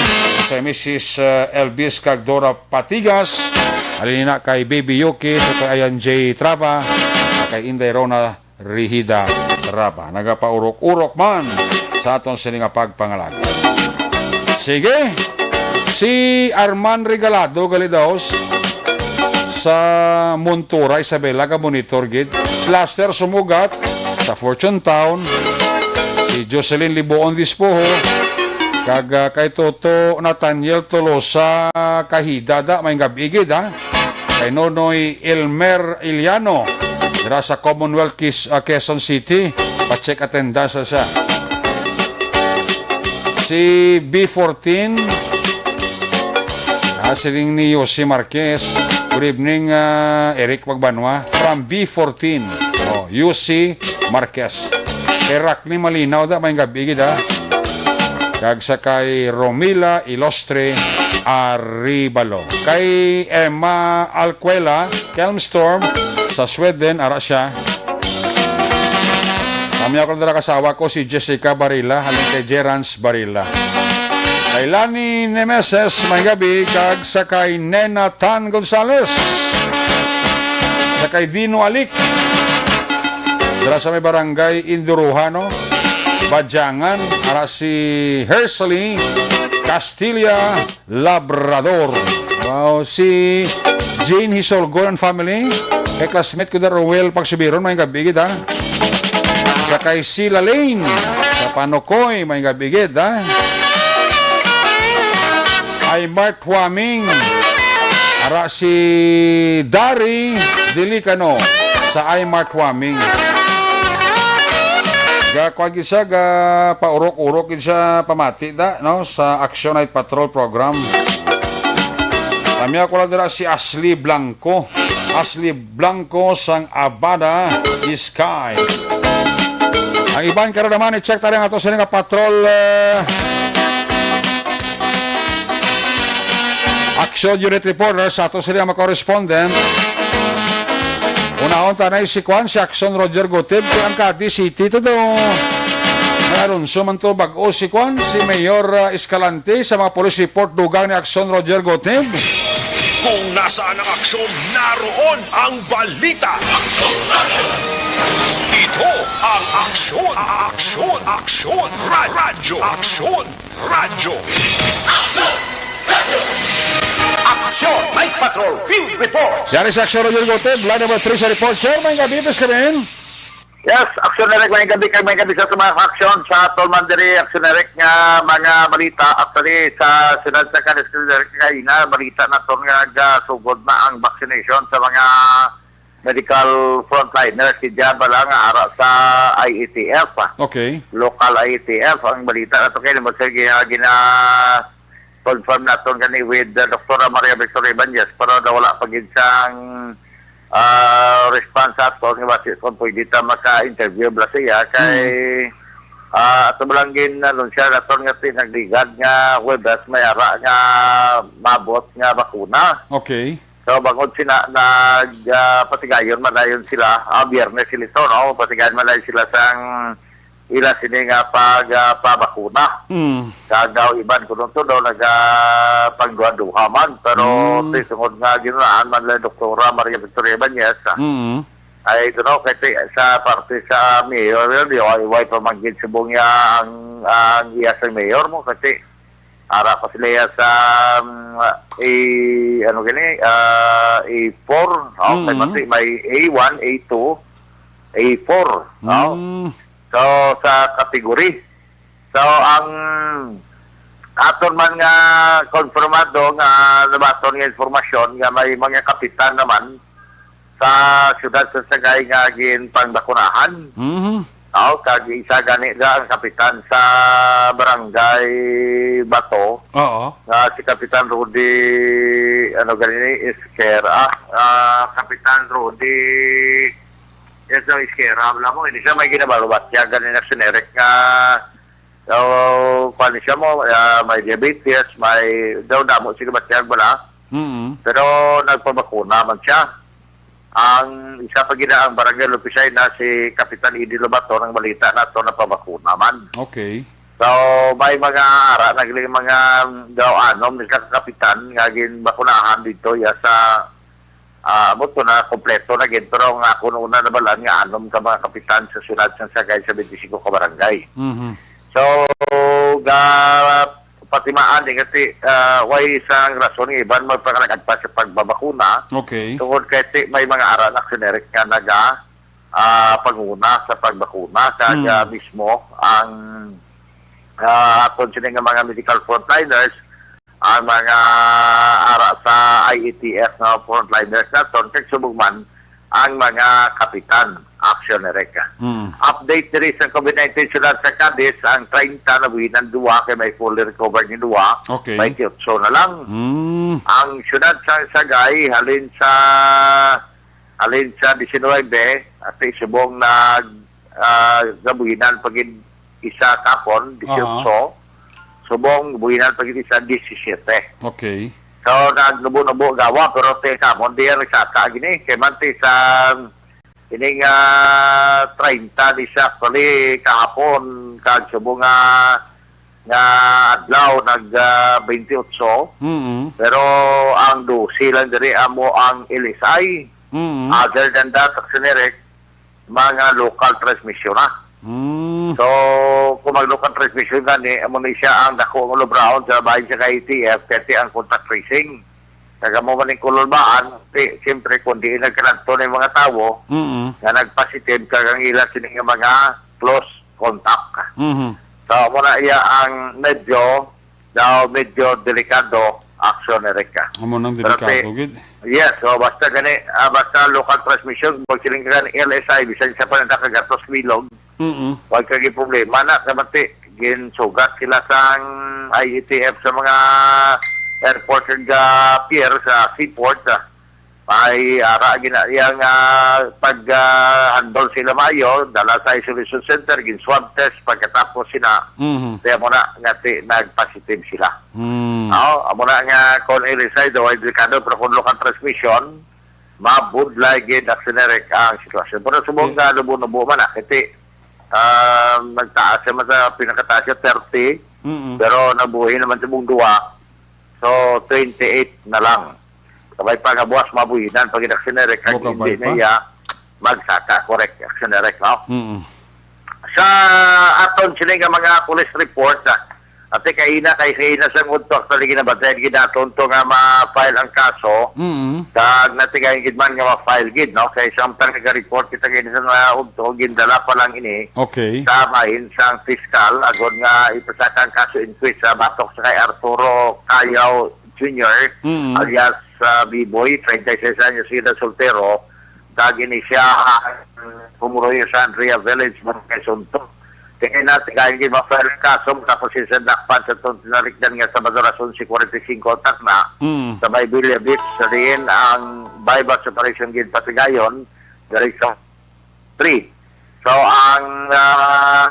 sa Missus, ah, Elvis kag Dora Patigas, halin na kay Baby Yuki, sa kay Ayan J Traba, kay Inday Rona Rihida Raba. Nagapaurok-urok man sa aton sini nga pagpangalaga. Sige, si Arman Regalado gali daw sa Montura, Isabela, ka monitor gid. Laster Sumugat sa Fortune Town. Si Jocelyn Liboon Dispoho. Kag, ah, kay Toto Nathaniel Tolosa Kahida da, may gabi gid, ha? Kay Nonoy Elmer Iliano, dira sa Commonwealth Kis-, ah, Quezon City, pa-check attendance na siya. Si B fourteen, ah, siling ni Yossi Marquez. Good evening, ah, Eric Magbanwa. From B fourteen. Oh, Yossi Marquez. Kay Rockney Malinaw da, may gabi gid, ha. Kag sa kay Romila Ilostre Aribalo. Kay Emma Alcuela, Kelmstorm, sa Sweden, ara siya. Kami ako dira kasawa ko, si Jessica Barila, halin kay Gerans Barila. Kay Lani Nemeses, may gabi, kag sa kay Nena Tan Gonzales. Sa kay Dino Alik. Dira sa may barangay Induruhan, no? Badyangan, ara si Hersley Castilla Labrador. Wow, si Jane Hisolgon and family. Kay classmate ko na Roel Pagsubiron, may gabi gid, ha? Sa kay Sila Lane, sa Panukoy, may gabi gid, ha? Ay Mark Huaming. Ara si Dari Dilicano sa Imart Huaming. Ga, kuwan gid siya, ga paurok-urok gid siya pamati da, no, sa Action Night Patrol program. Kami ako lang dira si Ashley Blanco. Ashley Blanco sang Abada Sky. Ang iban karon naman, i-check tayo ang ato sila nga patrol, eh, Action Unit Reporter sa ato sila nga correspondent. Unahon ta na si Kwan, si Action Roger Gutib, kay ang Cadiz City to do. May Alonso man to, bag-o si Kwan, si Mayor, ah, Escalante sa mga police report, dugang ni Action Roger Gutib. Kung nasaan ang aksyon, naroon ang balita. Ito ang Aksyon, Aksyon, Aksyon, Ra-, Radyo, Aksyon, Radyo. Aksyon, Night Patrol, Field Report. Yari sa Aksyon, Roger Gutib, line number three sa report. Chairman, gabi, Miss Kevin. Yes, Aksyon Eric, may gabi kag may gabi sa mga aksyon sa Tolman diri, Aksyon Eric, nga mga balita. Actually, sa siyudad sa Cadiz, Aksyon Eric, nga ina, balita naton nga gasugod na ang vaccination sa mga medical frontliners. Si Dian pala nga ara sa I A T F, ah. Okay. Local I A T F ang balita nato kay mo sa gina, gina confirm naton gani with, uh, Doktora Maria Victoria Ibanez, pero nawala pa gid sang, ah, response sa aton nga basi kung pwede ta maka-interview bala siya kay, hmm, ah, ato lang gin anunsya naton nga pinagligad nga Huwebes may ara nga maabot nga bakuna. Okay. So, bangod sina nag, ah, patigayon man dayon sila, ah, Biyernes sila to, no? Patigayon man dayon sila sang ila sini nga pag, ah, pabakuna. Mm. Kag daw iban kuno to daw nagapangduha-duha man, pero Mm. ti tungod nga ginunaan man lang Doktora Maria Victoria Ibanez, ah, Mm. ay, you know, kay ti-, sa parte sa mayor, yun, di, way, way pa man gid subong niya ang, ang iya sa mayor mo, kasi ara pa sila iya sa, um, A, ano gani, ah, A four, no? May Mm. mati-, may A one, A two, A four, no? Mm. So, sa category. So, ang aton man nga konfirmado nga nabaton nga informasyon nga may mga kapitan naman sa siyudad sa Sagay nga ginpangbakunahan. Mhm. Aw, kag isa gani nga ang kapitan sa barangay Bato, Oo. nga si Kapitan Rudy, ano gani ni, Esquera, ah, Kapitan Rudy, yes, no, Esquera, wala mo, hindi siya may ginabalubat, siya gani na sinerek nga, so, kuwan siya mo, ah, may diabetes, may, daw damo, sige, batyag, wala. Mm. Pero nagpabakuna man siya. Ang isa pa gid ang barangay opisina, si Kapitan Eddie Lobato, ang balita nato napabakuna man. Okay. So, may mga ara, nagli-, mga daw anom ni sa kapitan nga ginbakunahan dito ya sa, ah, amo to na kompleto na gid, pero ang ako nung una nabalaan nga anom ka mga kapitan sa siyudad sa Sagay sa twenty-five ka barangay. Mhm. So, ga patimaan din kasi, ah, way isang rason nga iban magpangalagad pa sa pagbabakuna. Okay. Tungod kay ti-, may mga ara na generic nga naga, ah, panguna sa pagbakuna. Kag, Hmm. ah, mismo ang, ah, aton sini nga mga medical frontliners, ang mga ara sa I A T F nga frontliners naton, kag subong man ang mga kapitan. Action ni Reka. Hmm. Update diri sa COVID nineteen siyudad sa Cadiz, ang treinta nabuhinan, duwa kay may fully recovered ni duwa, Okay. may twenty-eight na lang. Hmm. Ang siyudad sa Sagay, halin sa, halin sa diecinuebe, ati subong nag, ah, nabuhinan pa gid isa kapon, dieciocho. Aha. Subong, buhinan pa gid isa, disisyete. Okay. So, nagnubo-nubo gawa, pero ti kamon, di ang nagsaka gini. Kay man ti sa ining, ah, treinta ni siya, actually, kahapon, kag subong nga, nga adlaw, nag, ah, twenty-eight. Mm-mm. Pero ang dose lang diri amo ang L S I. Mm-mm. Other than that, generic, mga local transmission na. Mm. So, kung mag-local transmission gani, amo ni siya ang dako nga lubraon sa bahin sa I A T F, kay ti ang contact tracing. Kag amo man ning kululbaan, ti, siyempre, kung diin nagkanadto na yung mga tawo Mm-mm. nga nag-positive, kag ang ila sini nga mga close contact. Mhm. So, amo na iya ang medyo, daw medyo delikado, action, Erica. Amo nang Pero delikado, ti-, gid. Yes, so basta gani, ah, basta local transmission, pag siling ka gani, L S I, bisan sa pananda kagatos bilog, Mm-mm. wag ka gid problema na, kamati, ginsugat sila sang I A T F sa mga airport kag, ah, pier sa seaport, ah. May ara gina-, yang, ah, pag, ah, handle sila maayo, dala sa isolation center, gin swab test, pagkatapos sina, Mhm. kaya mo na nga ti-, nag-positive sila. Hmm. Aw, amo na nga kung ilisay, daw ay delikado, pero kung local transmission, mabudlay gid, generic ang sitwasyon. Pero subong Yeah. nga lubo-lubo man na, kasi, ah, nagtaas naman sa pinakataas yung thirty, Mm-mm. pero nabuhi naman sa mong duwa, so twenty-eight na lang. Kabay pa nga buwas, mabuhinan, pag generic, kag Bukabay hindi pa. na iya, magsaka, correct, generic, no? Mm-mm. Sa aton sini nga mga police report, ah, ate kaina, kay kaina sa ngudto, actually, ginabantayan gid naton to nga ma-file ang kaso. Mm. Kag natigayon gid man nga ma-file gid, no? Kay samtang nag-report kita gid sa nga udto, gindala pa lang ini Okay. sa bahin sang piskal, agod nga ipasaka ang kaso inquest sa batok sa kay Arturo Cayaw Junior, Mm. alias, ah, Biboy, treinta y seis anyos, edad, soltero, kag ini siya, ah, pumuloy sa Andrea Village, Barangay Sunto. Kaya na, tigayon gid ma-file ang kaso, tapos siya sa dakpan sa itong tinarikdan nga Sabado, alas onse forty-five ang takna, Mm. sa may Villa Beach, sa diin ang buy-bust operation gid patigayon, diri sa three. So, ang, ah,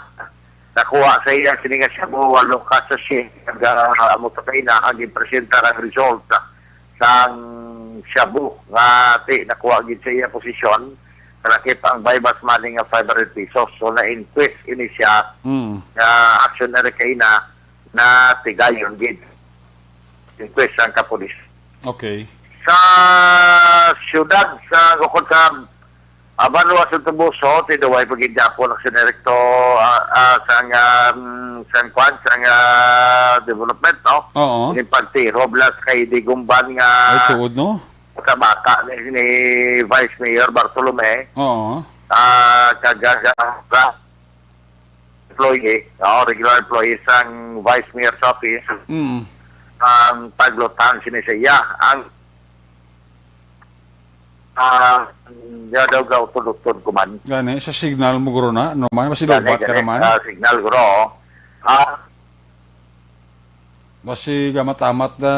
nakuha sa iya, sini nga shabu, walo ka sachet, kag, ah, amo sa kaina, ang ginpresentar ang result sang shabu nga ti nakuha gid sa iya posisyon. lakip ang buy-bust money nga five hundred pesos. So, na-inquest ini siya Mm. nga action na rin kaina na tigayon gid. Inquest ang kapulis. Okay. Sa siyudad, sa bukod sa Abanwa sa Tubuso, tinuway pagigyapo ng sinerekto ah, ah, sang um, sang kwan, sang ah, development, no? Oo. Yung pagtiro, blas kay Digumban nga Ay, tuod, no? Sa bata ni, ni Vice Mayor Bartolome, Oo. ah, kag ah, employee, no? Regular employee sang Vice Mayor's Office, Mm. ang paglutang sini sa iya. Ang ah, nga daw gautod-utod ko man. Gani, sa signal mo, guro, na? Normal, basi Gani, lobat ka gani, naman. ah, signal, guro. Ah, Basi gamat-amat na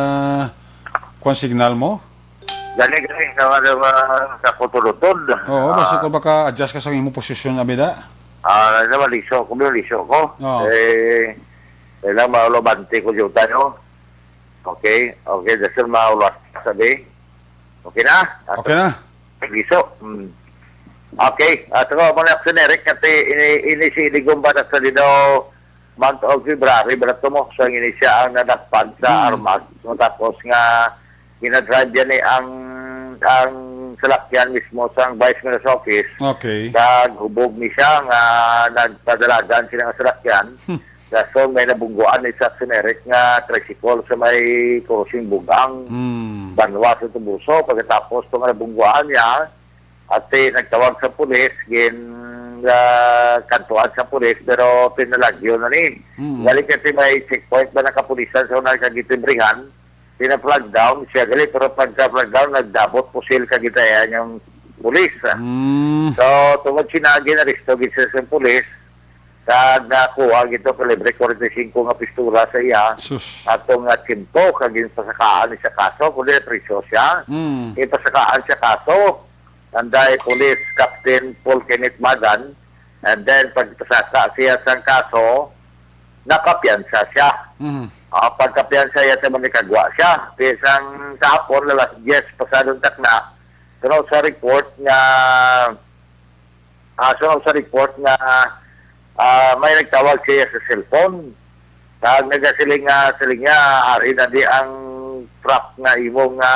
kwan signal mo? Gani, gani, sa, sa, sa, sa putol-utol. Oo, basi Ah, kung baka adjust ka sa imong posisyon, abida. Ah, na maliso ko, maliso ko. Oo. Eh, kailangan maulabante ko yung tayo. Okay, okay, that's all, maulas, sabi. Okay na? Okay na. Giso. Hmm. Okay, ah, so, mo na, Eric, kasi ini, ini si Iligong Batas sa Lino, month of February, barato mo, so, ini siya ang nadakpan sa Mm. armas. Matapos nga, ginadrive yan eh, ang, ang salakyan mismo sa Vice Mayor's Office. Okay. Kag hubog ni siya nga nagpadalagan sila nga salakyan. Hmm. Rason may nabungguan ni Jackson Eric nga tricycle sa may crossing Bugang, Mm. Banwa sa Tubuso. Pagkatapos to nga nabungguan niya, ate nagtawag sa pulis, gin ah, kantuan sa pulis, pero pinalagyo na ni. Mm. Galing kasi may checkpoint ba nakapulisan sa una kagitimbrihan, pina-flag down siya gali, pero pagka-flag down, nagdabot pusil ka gitayan yung pulis. Mm. So, tungod sinagi na risto gid siya sa pulis, kag nakuha gito kalibre forty-five nga pistola sa iya, Sus. Atong nga tiyempo, kag ginpasakaan ni sa kaso, kundi preso siya. Mm. Ginpasakaan siya kaso, nanday Police Captain Paul Kenneth Magan, and then pagpasaka siya sang kaso, nakapiyansa siya. Mm. Ah, pagkapiyansa iya, tamo ni kagwa siya. Kaya sang kahapon, alas diyes pasadong takna, pero sa report nga ah, suno sa report nga, ah, may nagtawag siya sa cellphone. Kag nagasiling nga, siling niya, ari na di ang truck nga imo nga,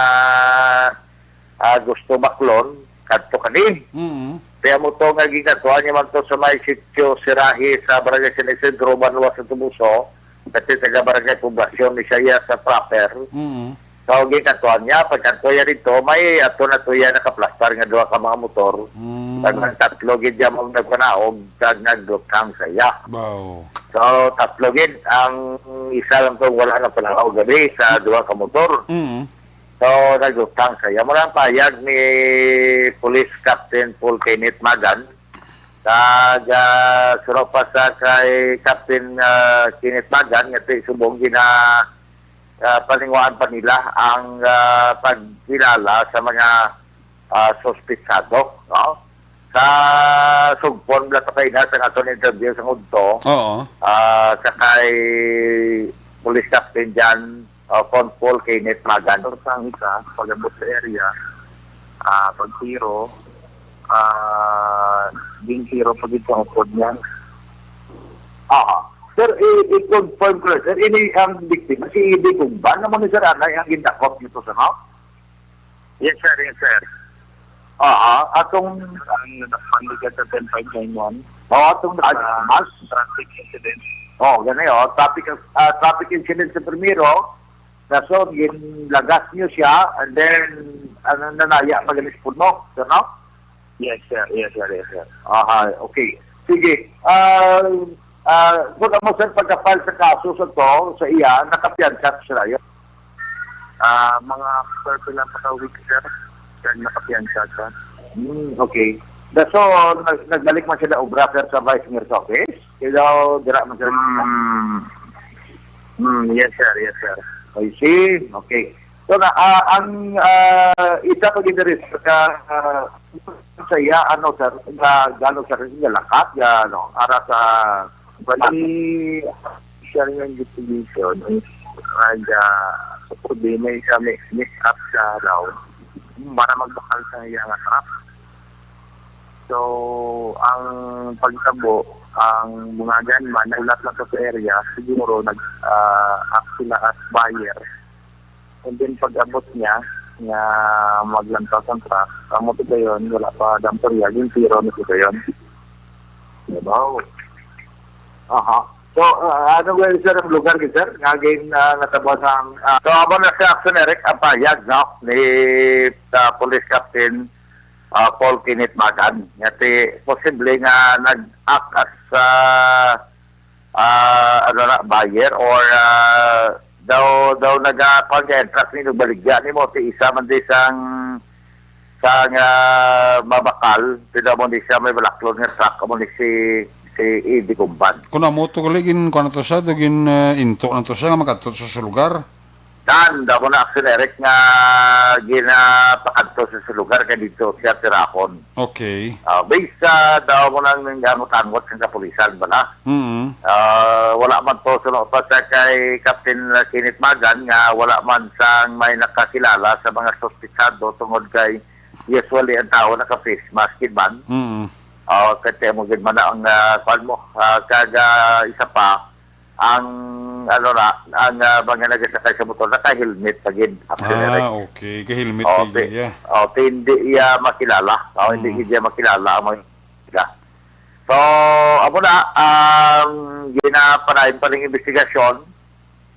ah, gusto baklon, kadto kani. Mm. Kaya mo to nga gigatuan niya man to sa may sitio Sirahi sa Barangay San Isidro, Banwa sa Tubuso, kasi taga Barangay Poblacion ni siya sa proper. Mm. So, gikatuan niya, pagkatuya dito, may ato na tuya nakaplastar nga duha ka mga motor. Mm. Kag nagtatlo gid diya mo nagpanaog, kag nagduthang sa iya. Wow. So, tatlo gid, ang isa lang to wala na panaog gabi sa duha ka motor. Mm. So, nagduthang sa iya. Mura ang payag ni Police Captain Paul Kenneth Magan. Kag, ah, suno pa sa kay Captain, ah, Kenneth Magan, nga ti subong gina, ah, paninguhaan pa nila ang, ah, pagkilala sa mga, ah, suspitsado, no? Sa sugpon, wala pa kayo na sa aton interview sa ngudto, Oo. ah, sa kay Police Captain John, ah, Con Paul Kenneth Magan. Sa isa, pag-abot sa area, ah, pagtiro, ah, din tiro pa gid sa upod niya. Aha. Sir, i- i-confirm ko, sir, ini ang biktima, si Digumban naman ni Sir Anay ang gindakop nito, sir, no? Yes, sir. Yes, sir. Aha, atong Ang nadakpan nila sa ten five nine one. Oh, atong Ah, nagmas. Traffic incident. Oh, gani, oh, traffic, ah, traffic incident sa primero, rason, ginlagas niyo siya, and then, ano, nanaya, magalis puno, sir, no? Yes, sir. Yes, sir. Yes, sir. Aha, okay. Sige. Ah, ah, kung amo, sir, pagka-file sa kaso sa to, sa iya, nakapiyansa siya yun. Ah, mga after pila pa ka week, sir, kag nakapiyansa siya. Hmm, okay. Da, so, nag-, nagbalik man sila obra, sir, sa Vice Mayor's office? Kaya dira man sila. Hmm. Hmm, yes, sir. Yes, sir. I see. Okay. So, na, ah, ang, ah, isa pa gid diri, sir, ka, ah, sa iya, ano, sir, nga galo, sir, nga lakat, nga, ano, ara sa Bali, siya rin ang distribution is nag, ah, sa problema yung siya may mix up sa round para magbakal sa iya nga truck. So, So, ang pagtabo, ang mga gunman, naglat lang sa area, siguro nag, ah, act sila as buyer. And then, pag-abot niya, nga maglantaw ang truck, ang moto dayon, wala pa damperya, yung tiro na sa dayon. Wow. Aha. So, ah, ano ba, sir, ang lugar, sir? Nga gin, ah, natabo sang, ah, so, amo na si Action Eric ang pahayag, no? Ni, ah, Police Captain, ah, Paul Kenneth Magan. Nga ti, posible nga nag-act as, ah, ah, ano na, buyer or, ah, daw, daw naga-, kuwan ka, entrance ni, nagbaligya ni mo, ti isa man di sang, sang, ah, mabakal, ti daw mo ni siya may balaklon nga truck, amo ni si, si Eddie Gumban. Kung amo to, gali, gin, kuwan na to siya, to gin, ah, into na to siya, nga makadto sa, sa lugar. Tan, daw mo na, Action Eric, nga ginapakadto sa, sa lugar, kay dito siya tirahon. Okay. Ah, based sa daw mo nang, nang, ano, tangot sa kapulisan bala. Mm. Ah, wala man to, suno pa sa kay Captain Kenneth Magan nga wala man sang may nakakilala sa mga suspetsado tungod kay usually ang tao naka-face mask, gid man. Mm. Ah, kay mo gid man ang, ah, kwan mo, ah, kag, ah, isa pa, ang, ano na, ang, ah, mga nagasakay sa motor, naka-helmet pa gid, Action Eric. Ah, okay. Ka-helmet Oh, pa ti-, iya. Oh, ti-, hindi iya makilala. Oh, hindi Mm. gid iya makilala ang mga So, amo na, ang ginapanayon pa ning investigasyon,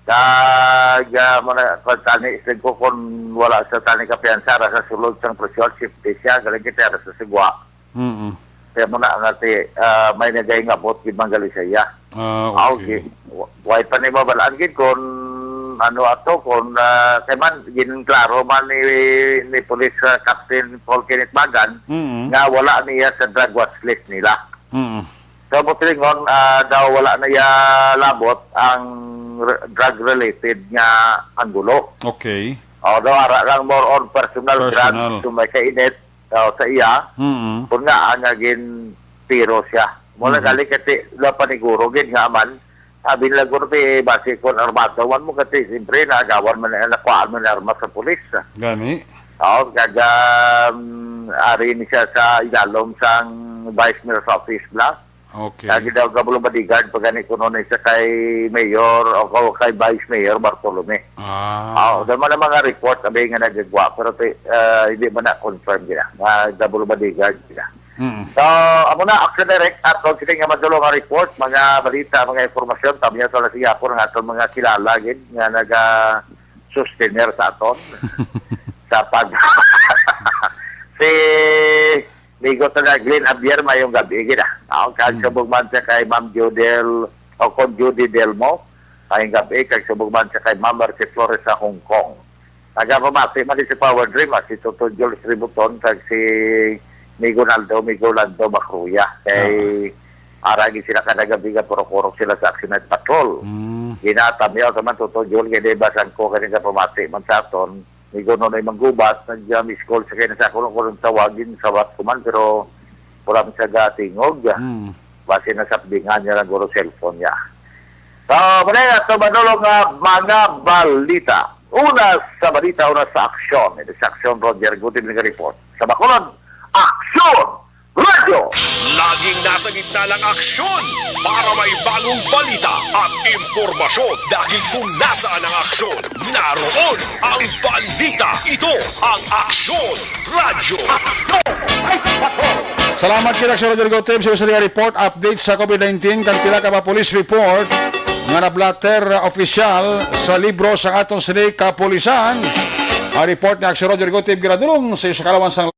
kag, ah, mo na, kung tani, isig ko kung wala sa tani kapiyansa, ra sa sulod sang presyon, safety siya, galing kita ra sa sigwa. Mm-mm. Kaya mo na, nga ti, ah, may nagahingabot, gid man gali sa iya. Ah, Ah, okay. okay. Wa-, way pa ni mabalaan, gid, kung ano ato, kung, ah, kay man, ginklaro man ni, ni Police, ah, Captain Paul Kenneth Magan, Mm-mm. nga wala niya sa drug watch list nila. Mm. So, mo silingon, ah, daw wala na iya labot ang re-, drug-related nga anggulo. Okay. O, daw ara lang more on personal Personal. drugs, so may kainit, o, sa iya, Mm. kung nga, nga gin tiro siya. Mo lang Mm. gali kati, la paniguro gid nga man, abi lang guro ti, basi kon armado man mo kati, siyempre, naagawan man, nakuhaan man ang armas sa pulis. Gani? Oo, kag, um, ari ni siya sa ilalom sang Vice Mayor's office bala. Okay. Lagi daw gablo bodyguard pa gani kuno ni sa kay Mayor o ko-, kay Vice Mayor Bartolome. Ah. Ah, damo na mga report abi nga nagagwa, pero ti-, ah, hindi man na confirm gina nga double bodyguard gina. Mm. So, amo na, Action Direct, at kung sila nga madulong nga report, mga balita, mga impormasyon, kami sa Lasiyapo, ang aton mga kilala gid nga naga-sustainer sa aton sa pag si Migo Tana Glenn Javier, mayong gabi gid, ah. Ako, kag Mm. subong man siya kay Ma'am Judel, o kon Judy Delmo, mayong gabi, kag subong man siya kay Ma'am Mercy Flores sa Hong Kong. Nagapamati man din si Power Dream, ah, si Toto Jules Ributon, kag si Migo Naldo, Migo Lando Macruya. Kay Ah. aragi sila kada gabi nga puro-puro sila sa Action Night Patrol. Mm. Ginatamyaw naman, Toto Jules, kay di ba sangko kani nga pamati man sa aton, Migo Nonoy Manggubas, nag-, ah, miss call sa kay na sa akon, akon tawagin, sawat ko man, pero wala man siya gatingog. Hmm. Basi nasapdingan niya lang guro cellphone niya. So, muna yung ato manulong nga mga balita. Una sa balita, una sa aksyon. Ito sa aksyon, Roger Gutib nag-report. Sa Bacolod, aksyon! Radyo! Laging nasa gitna ng aksyon para may bagong balita at impormasyon. Dahil kung nasaan ang aksyon, naroon ang balita. Ito ang Aksyon Radyo. Salamat kay Aksyon Radyo Gutib. Sa usa nga report, update sa COVID nineteen, kag pila ka mga police report nga na-blotter, uh, opisyal sa libro sa aton sini kapulisan. Ang report ni Aksyon Radyo Gutib, ginadulong sa iyo sa kalawan sang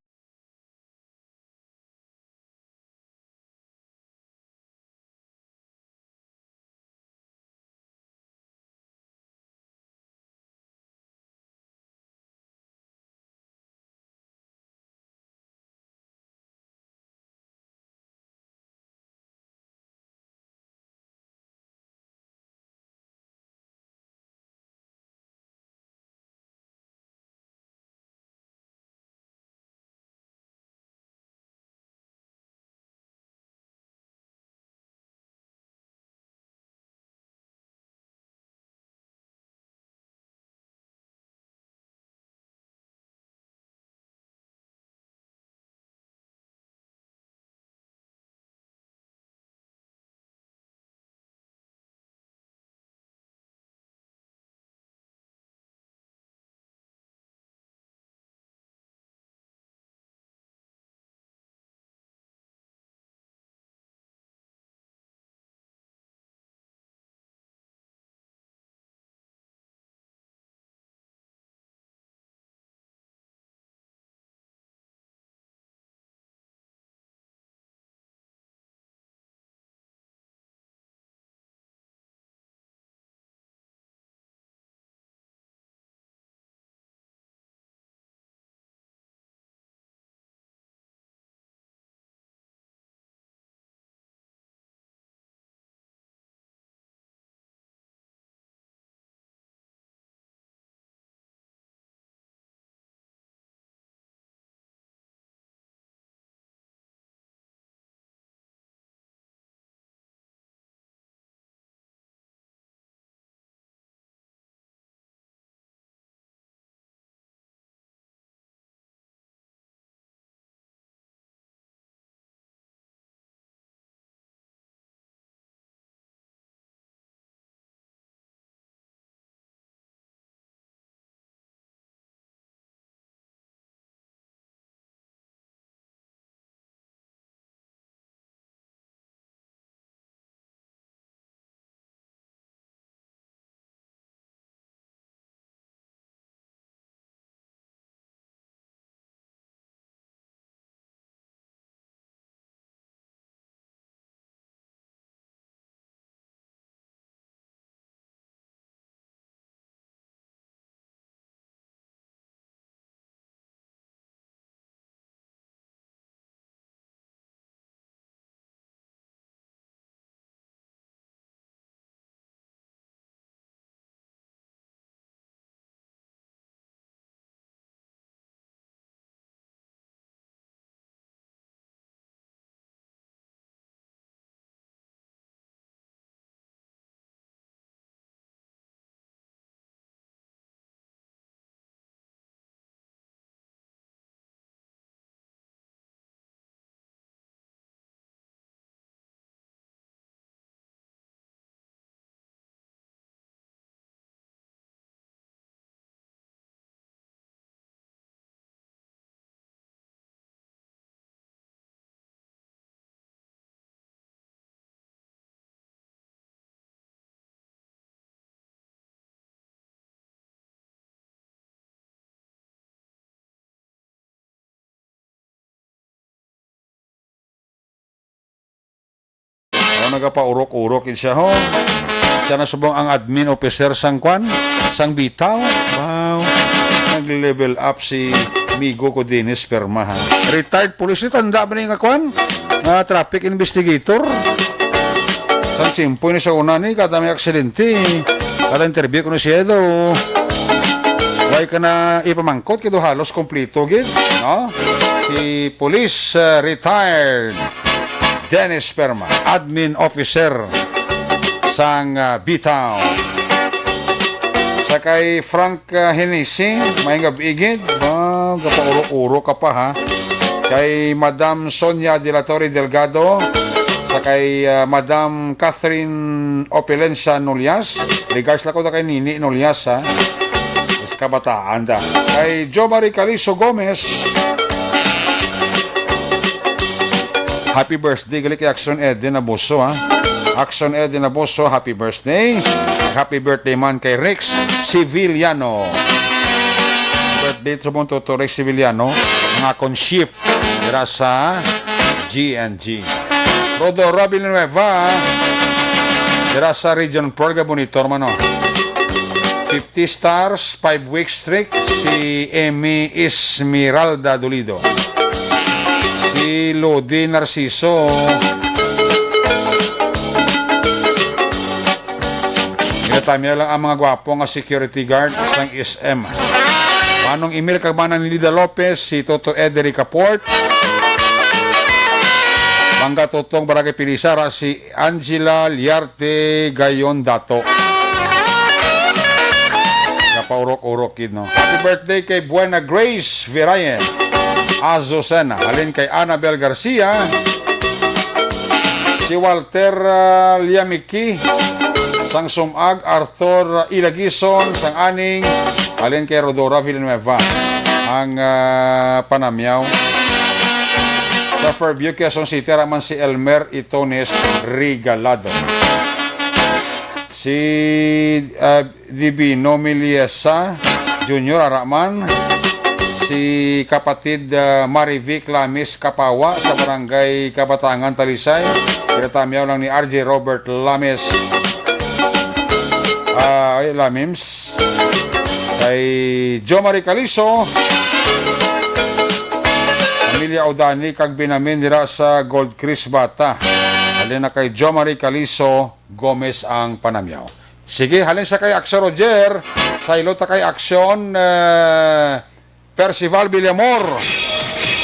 Nagapaurok-urok gid siya, ho. Siya na subong ang admin officer sang kwan, sang Bitaw. Wow. Nag-level up si migo ko, Dennis Perma, ha. Retired police ni, tanda ba ni nga kwan? Nga traffic investigator. Sang tiyempo ni sa una ni, kada may aksidente, kada interview ko ni siya daw, way ka na ipamangkot, kay daw halos kompleto gid, no? Si Police, uh, retired Dennis Perma, admin officer sang, uh, Bitaw. Sa kay Frank, uh, Henesi, may nga bigid. Ba, gapauro-uro ka pa, ha? Kay Madam Sonia de la Torre Delgado, sa kay, uh, Madam Catherine Opulencia Nolias. Regards lang ko na kay Nini Nolias, ha? Mas kabataan da. Kay Jo Marie Caliso Gomez, happy birthday gali kay Action Eden Abuso, ha. Action Eden Abuso, happy birthday. Happy birthday man kay Rex Civiliano. Birthday subong, Toto Rex Civiliano, ang akon chief dira sa G N G. Rodora Villanueva, dira sa Region four, ka Bonito, hermano. Fifty stars, five weeks streak, si Emmy Esmeralda Dolido. Si Lodi Narciso. Ginatamiya lang ang mga gwapo nga security guard sang S M. Manong Emil kag Manang Nilida Lopez, si Toto Edery Caport. Mangga Totong, Barangay Pilisara, si Angela Liarte Gayon Dato. Napaurok-urok gid, no? Happy birthday kay Buena Grace Viraye Azucena. Halin kay Annabel Garcia. Si Walter, ah, Liamiki sang Sumag, Arthur Ilagison sang Aning, halin kay Rodora Villanueva ang, ah, panamyaw. Sa Fairview, Quezon City, ara man si Elmer Itones Regalado. Si, ah, Divino Miliesa Junior, ara man. Si kapatid, ah, Marivic Lamis Kapawa sa Barangay Kabatangan, Talisay. Ginatamiyaw lang ni R J Robert Lamis. Ah, ay, Lamims. Kay Jo Marie Caliso. Pamilya Odani kag Binamin dira sa Gold Crest, Bata. Halin na kay Jo Marie Caliso Gomez ang panamyaw. Sige, halin sa kay Action Roger, sa ilo ta kay Action, eh, Percival Villamor.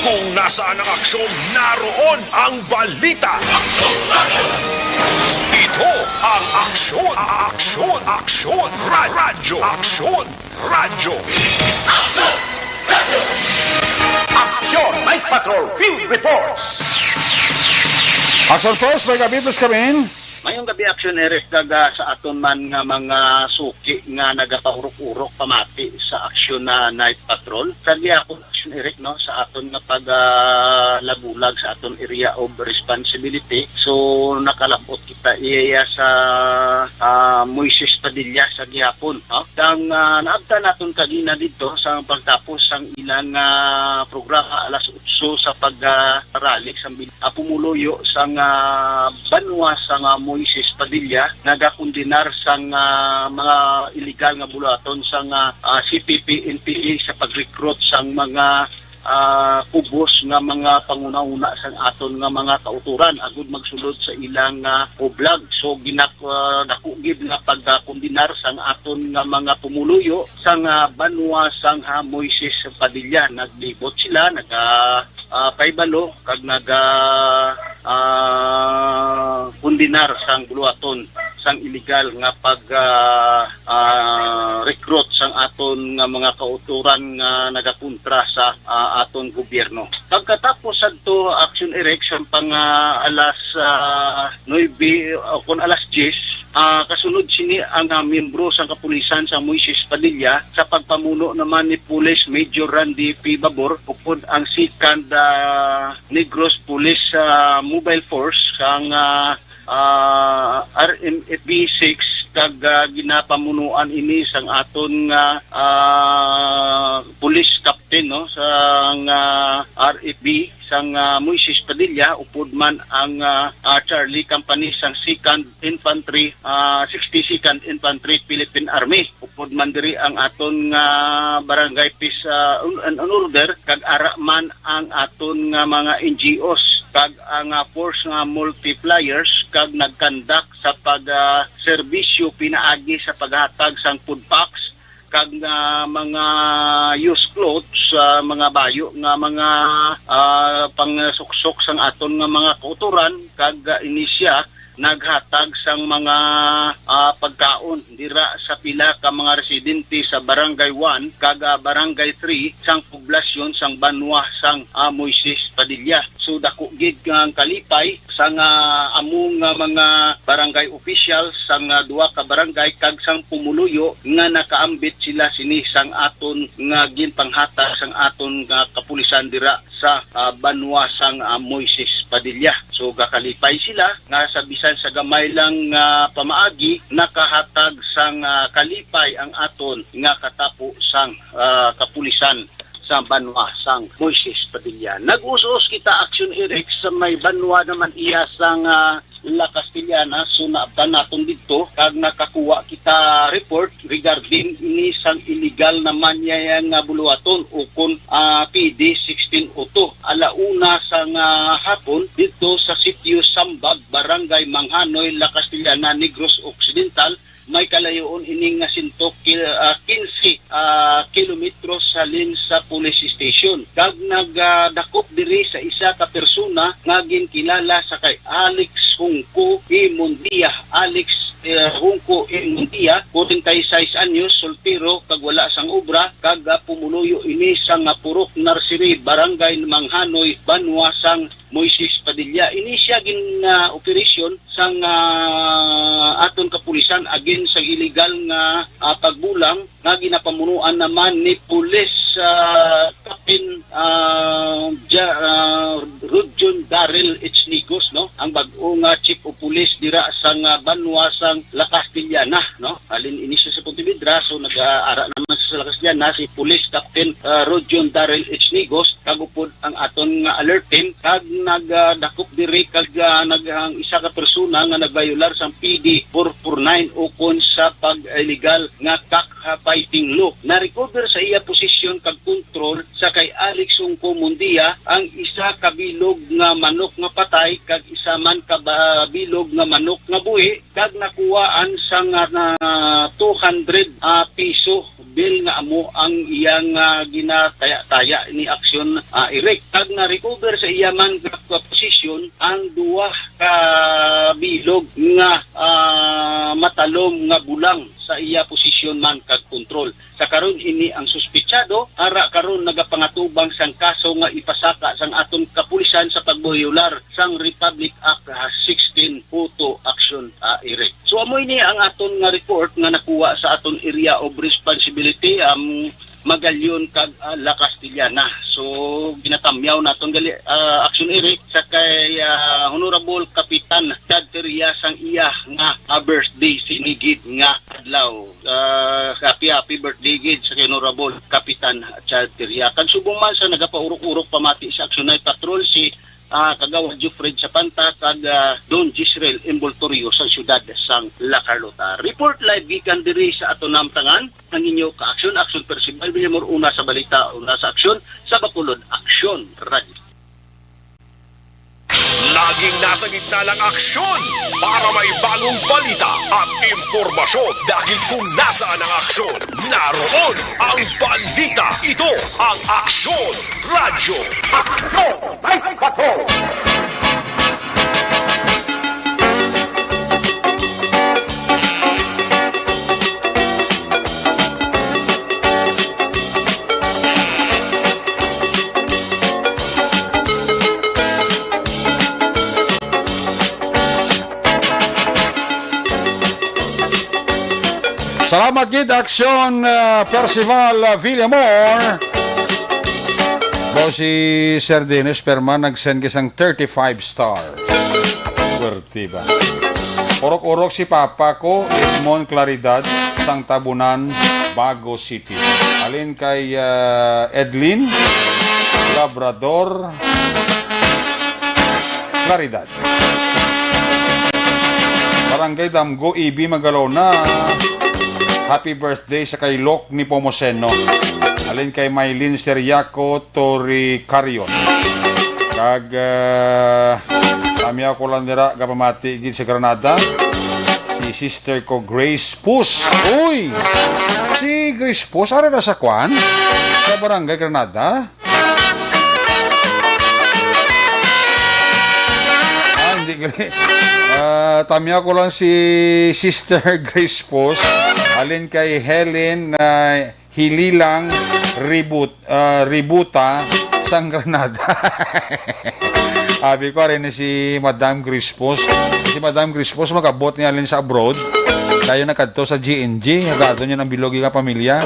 Kung nasaan ang aksyon, naroon ang balita. Ito ang Aksyon, Aksyon, Aksyon, Ra-, Radyo, Aksyon, Radyo. Aksyon Night Patrol Field Reports. Action Force, may gabi, please come in. Mayong gabi, Action Eric, kag, ah, sa aton man nga mga suki nga nagapaurok-urok pamati sa aksyon na Night Patrol. Sa gihapon, Action Eric, no, sa aton nga pag, ah, labulag sa aton area of responsibility. So, nakalabot kita iya sa, ah, Moises Padilla sa gihapon, no? Ang, ah, naabtan naton kagina dito sa pagtapos sang ilang, ah, programa alas otso sa pag, ah, rally sa ah, pumuluyo sang, ah, banwa sang, ah, Moises Padilla, nagakondenar sang, ah, mga iligal nga buluhaton sang, ah, ah, C P P N P A sa pag-recruit sang mga, ah, kubos nga mga panghunahuna sang aton nga mga kautoran agud magsulod sa ilang, ah, oblag. So, ginak-, ah, dako gid nga pagkondenar sang aton nga mga pumuluyo sang, ah, banwa sang, ah, Moises Padilla. Naglibot sila, naga ah, pahibalo kag naga, ah, kondenar sang buluhaton sang iligal nga pag, ah, ah, recruit sang aton nga mga kautoran nga nagakontra sa, ah, aton gobyerno. Pagkatapos sadto, Action Eric, sang pang, ah, alas, ah, nuebe o kon alas diyes, ah, kasunod sini ang, ah, miyembro sang kapulisan sa Moises Padilla sa pagpamuno naman ni Police Major Randy P. Babor, upod ang Second, ah, Negros Police, ah, Mobile Force sang, ah, ah, R M F B six, kag, ah, ginapamunuan ini sang aton nga, ah, police captain, no, sang, ah, R F B, sang, ah, Moises Padilla, upod man ang, ah, ah, Charlie Company sang Second Infantry, ah, sixty-second Infantry Philippine Army. Upod man diri ang aton nga barangay peace, ah, un-, and order, kag ara man ang aton nga mga N G Os kag ang, ah, force nga multipliers, kag nagkandak sa pag, ah, serbisyo pinaagi sa paghatag sang food packs kag, ah, mga used clothes, ah, mga bayo nga mga, ah, pangsuksok sang aton nga mga kautoran, kag, ah, ini siya naghatag sang mga, ah, pagkaon dira sa pila ka mga residente sa Barangay One kag, ah, Barangay Three sang poblasyon sang banwa sang, ah, Moises Padilla. So, dako gid nga ang kalipay sang, ah, amo nga mga barangay officials sang, ah, duha ka barangay kag sang pumuluyo nga nakaambit sila sini sang aton nga ginpanghatag sang aton nga kapulisan dira sa, ah, banwa sang, ah, Moises Padilla. So, gakalipay sila nga sa bisan sa gamay lang nga pamaagi, nakahatag sang, ah, kalipay ang aton nga katapo sang, ah, kapulisan sa banwa sang Moises Padilla. Nag-us-us kita, Action Eric, sa may banwa naman iya sang, ah, La Castellana, so naabtan naton didto kag nakakuha kita report regarding ini sang illegal naman niya nga buluhaton, ukon, ah, P D sixteen oh two. Ala una sang, ah, hapon didto sa Sitio Sambag, Barangay Manghanoy, La Castellana, Negros Occidental, may kalayoon ini nga sento kil-, ah, quince, ah, kilometros halin sa police station. Kag nagadakop diri sa isa ka persona nga ginkilala sa kay Alex Hungko E. Mundia. Alex, eh, Hungko E. Mundia, forty-six anyos, soltero kag wala sang obra, kag, ah, pumuluyo ini sa nga Purok Nursery, Barangay Manghanoy, banwa sang Moises Padilla. Ini siya gin, ah, operasyon sang, ah, aton kapulisan against sa illegal nga, ah, pagbulang nga ginapamunuan naman ni Police, ah, Captain, ah, Ja-, ah, Rudyon Daryl H. Nigos, no? Ang bag-o nga Chief of Police dira sang, ah, banwa sang La Castellana, no? Halin ini siya sa Pontevedra, so nag-aara naman sa La Castellana si Police Captain, ah, Rudyon Daryl H. Nigos, kag upod ang aton nga alert team, kag nagadakop diri kag, ah, nag-, ang isa ka persona nga nagbayolar sang P D four four nine ukon sa pag-illegal nga cockfighting law. Na-recover sa iya posisyon kag kontrol sa kay Alex Sungko Mundia ang isa ka bilog nga manok nga patay kag isa man ka ba-, bilog nga manok nga buhi, kag nakuhaan sang, ah, na two hundred, ah, piso bill nga amo ang iyang, ah, ginataya-taya ni Aksyon, ah, Eric. Kag na-recover sa iya man nga posisyon ang duha ka bilog nga, ah, matalom nga bulang sa iya posisyon man kag kontrol. Sa karon, ini ang suspitsado, ara karon nagapangatubang sang kaso nga ipasaka sang aton kapulisan sa pagboyolar sang Republic Act, ah, sixteen oh two Action, ah, Eric. So, amo ini ang aton nga report nga nakuha sa aton area of responsibility, um, Magallon kag, ah, La Castellana. So, ginatamyaw naton gali, ah, Action Eric, sa kay, ah, Honorable Kapitan Chad Teria sang iya nga, ah, birthday sini gid nga adlaw. Ah, happy, happy birthday gid sa kay Honorable Kapitan Chad Teria. Kag subong man sa nagapaurok-urok pamati sa Action Night Patrol si, ah, Kagawad Jufred Sapanta kag, ah, Don Jisrael Envoltorio sa siyudad sang La Carlota. Report live gikan diri sa aton namtangan, ang inyo ka-aksyon, Aksyon Percival Villamor, una sa balita, una sa aksyon, sa Bacolod Aksyon Radio. Laging nasa gitna ng aksyon para may bagong balita at impormasyon, dahil kung nasaan ang aksyon, naroon ang balita. Ito ang Aksyon Radyo. Aksyon! May bato! Salamat gid, Aksyon, ah, Percival, ah, Villamor. Bo, si Sir Dennis Perman nag-send ka sang thirty-five stars. Diba? Orok-orok si papa ko, Edmond Claridad, sang Tabunan, Bago City. Alin kay, ah, Edlin Labrador Claridad. Barangay Damgo, Ibi Magalona. Happy birthday sa kay Lok ni Pomoseno. Alin kay Mylene Seriaco Toricarion. Kag, ah, kami ako lang dira, gapamati gid sa Granada. Si sister ko, Grace Pus. Uy! Si Grace Pus, ara na sa kwan? Sa Barangay Granada? Ah, hindi gali. Ah, tamya ko lang si Sister Grace Pus. Alin kay Helen, ah, Hililang Ribut-, ah, Ributa sang Granada. Abi ko, ari ni si Madam Grace Pus. Si Madam Grace Pus, mag-abot niya alin sa abroad. Tayo na kadto sa G N G. Nagado niya ng bilog nga pamilya.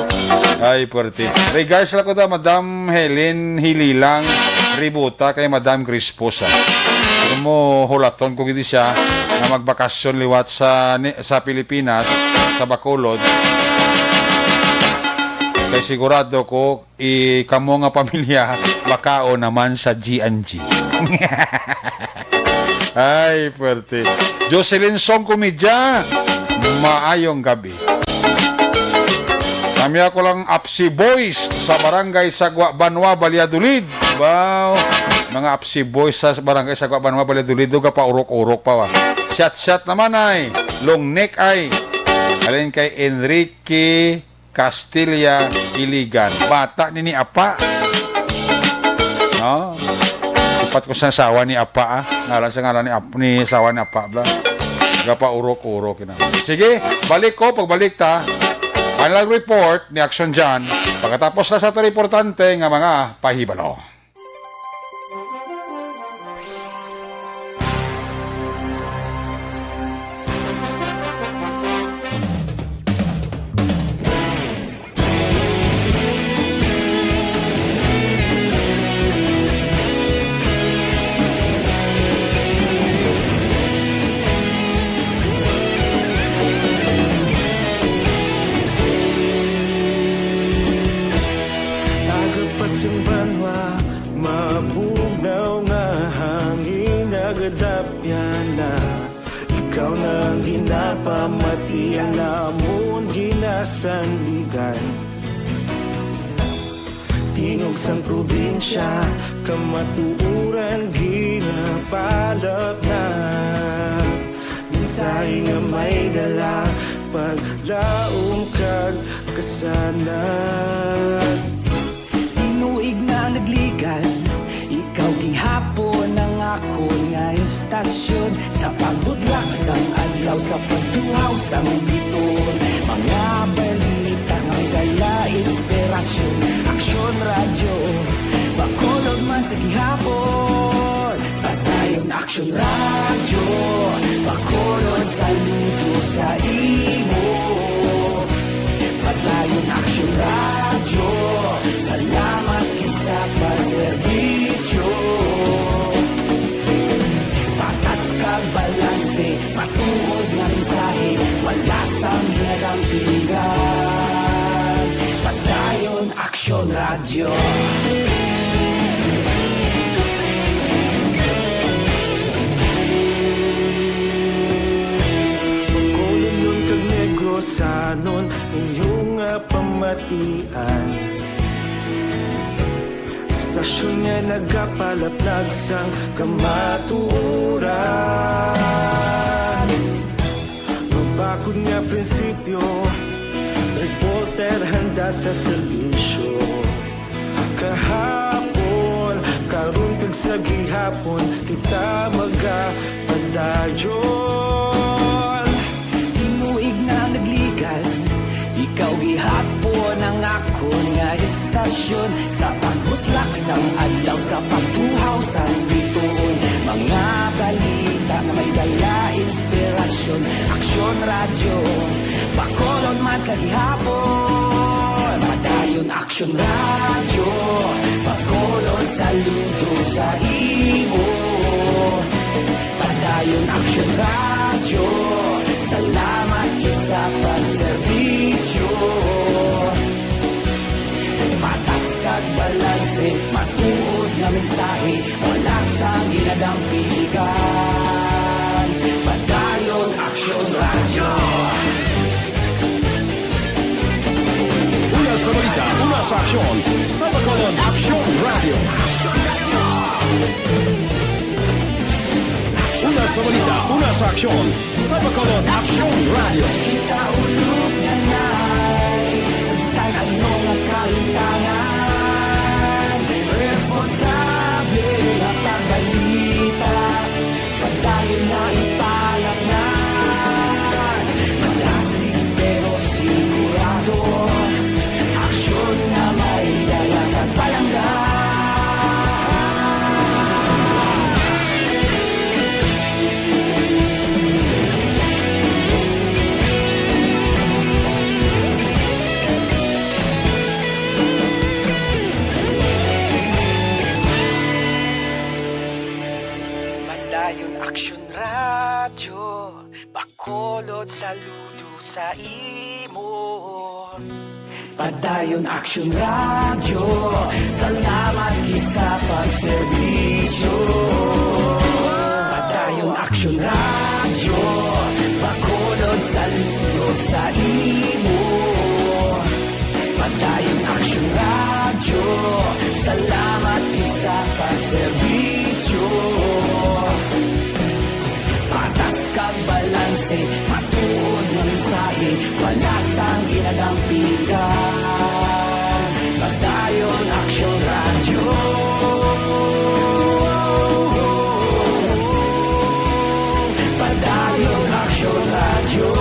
Ay, puwerte. Regards lang ko ta, Madam Helen Hililang Ributa, kay Madam Grace Pus, ah. Alam mo, hulaton ko gid siya na magbakasyon liwat sa, ni-, sa Pilipinas, sa Bacolod. Kay sigurado ko, i-, kamo nga pamilya, makaon naman sa G N G. Ay, puwerte. Jocelyn Song Comedya, maayong gabi. Kami ako lang Apsi Boys sa Barangay Sagwa Banwa, Valladolid. Wow. Mga Apsi Boys sa Barangay Sagwa Banwa, Valladolid, do ka pa urok-urok pa, wa. Shot-shot naman ay. Long neck ay. Alin kay Enrique Castilla Iligan. Bata ni ni Apa. No? Ipat ko sa asawa ni Apa, ah. Ngalan sa ngalan ni Ap-, ni asawa ni Apa, bla. Gapa urok-urok, ina. Sige, balik ko, pagbalik ta. Final report ni Action John. Pagkatapos na sa ta reportante nga mga pahibalo. Agod pa sing banwa, mabugnaw nga hangin nagadapyan na. Ikaw na ang ginapamatian namon, ginasandigan. Tingog sang probinsya, kamatuoran ginapalapnag. Mensahe nga may dala, paglaom kag kasanag. Tinuig na nagligad, ikaw gihapon ang akon nga estasyon. Sa pagbudlak sang adlaw, sa pagtuhaw sang biton, mga balita nga may dala inspirasyon. Aksyon Radyo, Bacolod man sa gihapon. Padayon Aksyon Radyo, Bacolod, saludo sa imo. Padayon Aksyon Radyo, salamat gid sa pagserbisyo. Patas kag balanse, matuod nga mensahe, wala sang ginadampingan. Padayon Aksyon Radyo. Bacolodnon kag Negrosanon, inyo nga pamatian. Estasyon nga nagapalaplag sang kamatuoran. Mabakod nga prinsipyo, reporter handa sa serbisyo. Kahapon, karon kag sa gihapon, kita magapadayon. Tinuig na nagligad, ikaw gihapon ang akon nga estasyon. Sa pagbutlak sang adlaw, sa pagtuhaw sang bituon, mga balita nga may dala inspirasyon. Aksyon Radyo, Bacolod man sa gihapon. Padayon Aksyon Radyo, Bacolod, saludo sa imo. Padayon Aksyon Radyo, salamat gid sa pagserbisyo. Patas kag balanse, matuod nga mensahe, wala sang ginadampigan. Padayon Aksyon Radyo. Una sa balita, una sa aksyon, sa Bacolod Aksyon Radyo. Una sa balita, una sa aksyon, sa Bacolod Aksyon Radyo. Kita ulog na nay, sa bisan ano nga kalimtangan, responsable nga pagbalita, padayon na ipalatnan. Malasig pero sigurado, aksyon nga may dala kag palangga. Padayon Aksyon Radyo, Bacolod, saludo sa imo. Padayon Aksyon Radyo, salamat gid sa pagserbisyo. Padayon Aksyon Radyo, Bacolod, saludo sa imo. Padayon Aksyon Radyo, salamat gid sa pagserbisyo. Patas kag balanse, matuod nga mensahe, wala sang ginadampigan. Padayon Aksyon Radyo. Padayon Aksyon Radyo.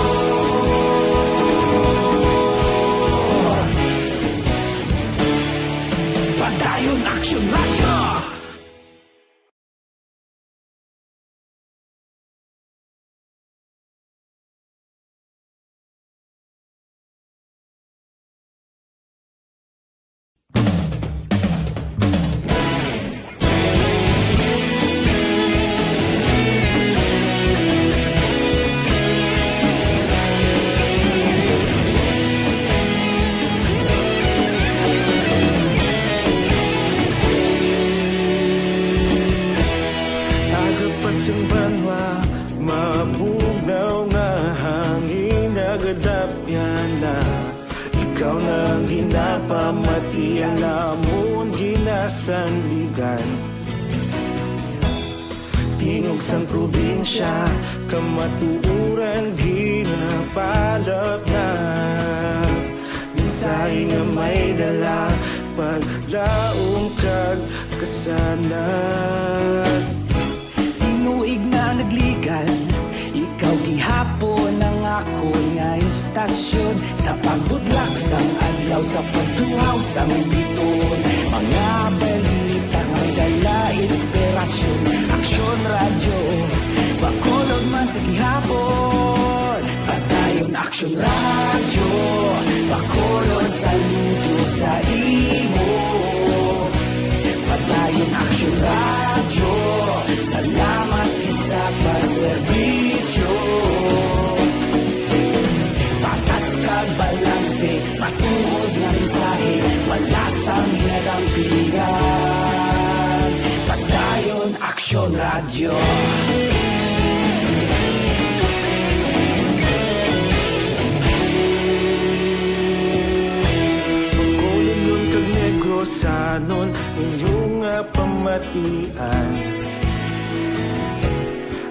Padayon Aksyon Radyo. Aga pa sang banwa, mabugnaw nga hangin nagadapyan na. Ikaw na ang ginapamatian, amon ginasandigan. Tingog sang probinsya, kamatuoran ginapalapnag. Mensahe nga may dala, paglaom kag kasanag. Tinuig na nagligan, ikaw gihapon ang akon nga istasyon. Sa pagbutlak sang adlaw, sa pagtuhaw sang bituon, mga balita nga may dala inspirasyon. Aksyon Radyo, Bacolod man sa gihapon. Padayon Aksyon Radyo, Bacolod, saludo sa imo. Padayon Aksyon Radyo, salamat gid sa pagserbisyo. Patas kag balanse, matuod nga mensahe, wala sang ginadampigan. Padayon Aksyon Radyo. Bacolodnon kag Negrosanon, inyo nga pamatian.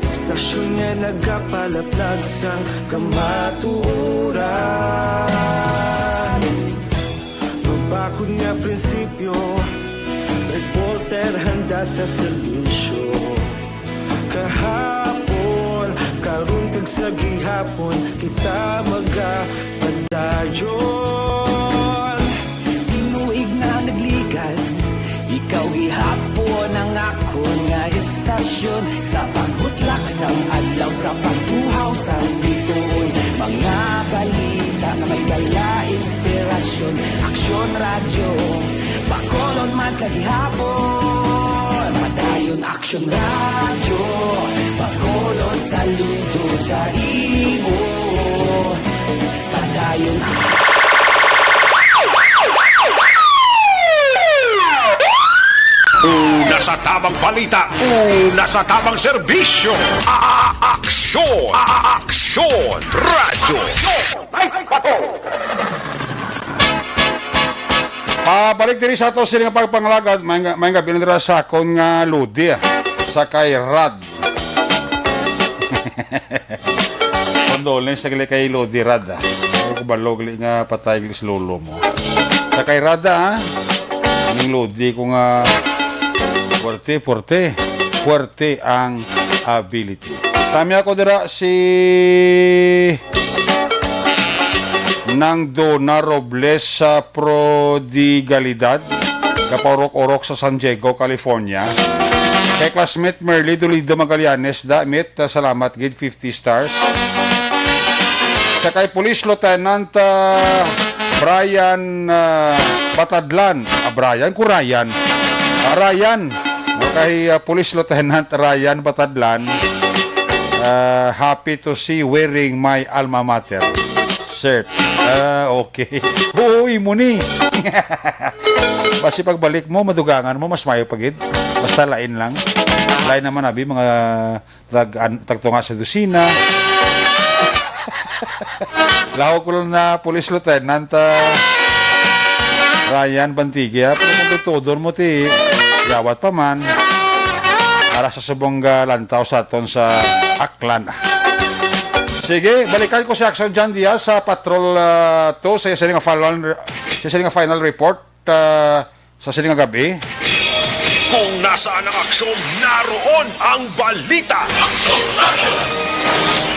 Istasyon nga nagapalaplag sang kamatuoran. Mabakod nga prinsipyo, reporter handa sa serbisyo. Kahapon, karon kag sa gihapon, kita magapadayon. Tinuig na nagligan, ikaw gihapon ang akon nga istasyon. Sa pagbutlak sang adlaw, sa pagtuhaw sang bituon, mga balita nga may dala inspirasyon. Aksyon Radyo, Bacolod man sa gihapon. Padayon Aksyon Radyo, Bacolod, saludo Sa imo, padayon. Una sa tamang balita, una sa tamang serbisyo. A-, a-, aksyon, a-, a-, aksyon, radyo. Pabalik diri sa ato sini nga pagpangalagad, may nga, may nga binadra sa akon nga lodi, ah, sa kay Rad. Condolence sa gali kay Lodi Rad, ah. Ay, ko balo gali nga patay gali si lolo mo. Sa kay Rad, ah, ning lodi ko nga puwerte, puwerte, puwerte ang ability. Tami ako dira si Nang Dona Robles sa Prodigalidad, kapaurok-urok sa San Diego, California. Kay classmate Merly Dolido Magallanes, da, mit, ah, salamat gid, fifty stars. Sa kay Police Lieutenant, ah, Brian, ah, Batadlan. Ah, Brian, ko Ryan. Ah, Ryan. Kay, ah, Police Lieutenant Ryan Batadlan, ah, happy to see wearing my alma mater shirt. Ah, okay. Oo, imo ni. Basi pagbalik mo, madugangan mo, mas mayo pa gid. Basta lain lang. Lain naman abi, mga tag-, an-, tagtunga sa dosina. Lahok ko lang na Police Lieutenant, ah, Ryan Bantigia, pero kung tutudon mo ti, yawat pa man. Para sa subong, ah, lantaw sa aton sa Aklan. Sige, balikan ko si Action John Diaz sa Patrol, ah, two, sa isa nga final, sa isa nga final report, ah, sa sini nga gabi. Kung nasaan ang aksyon, naroon ang balita.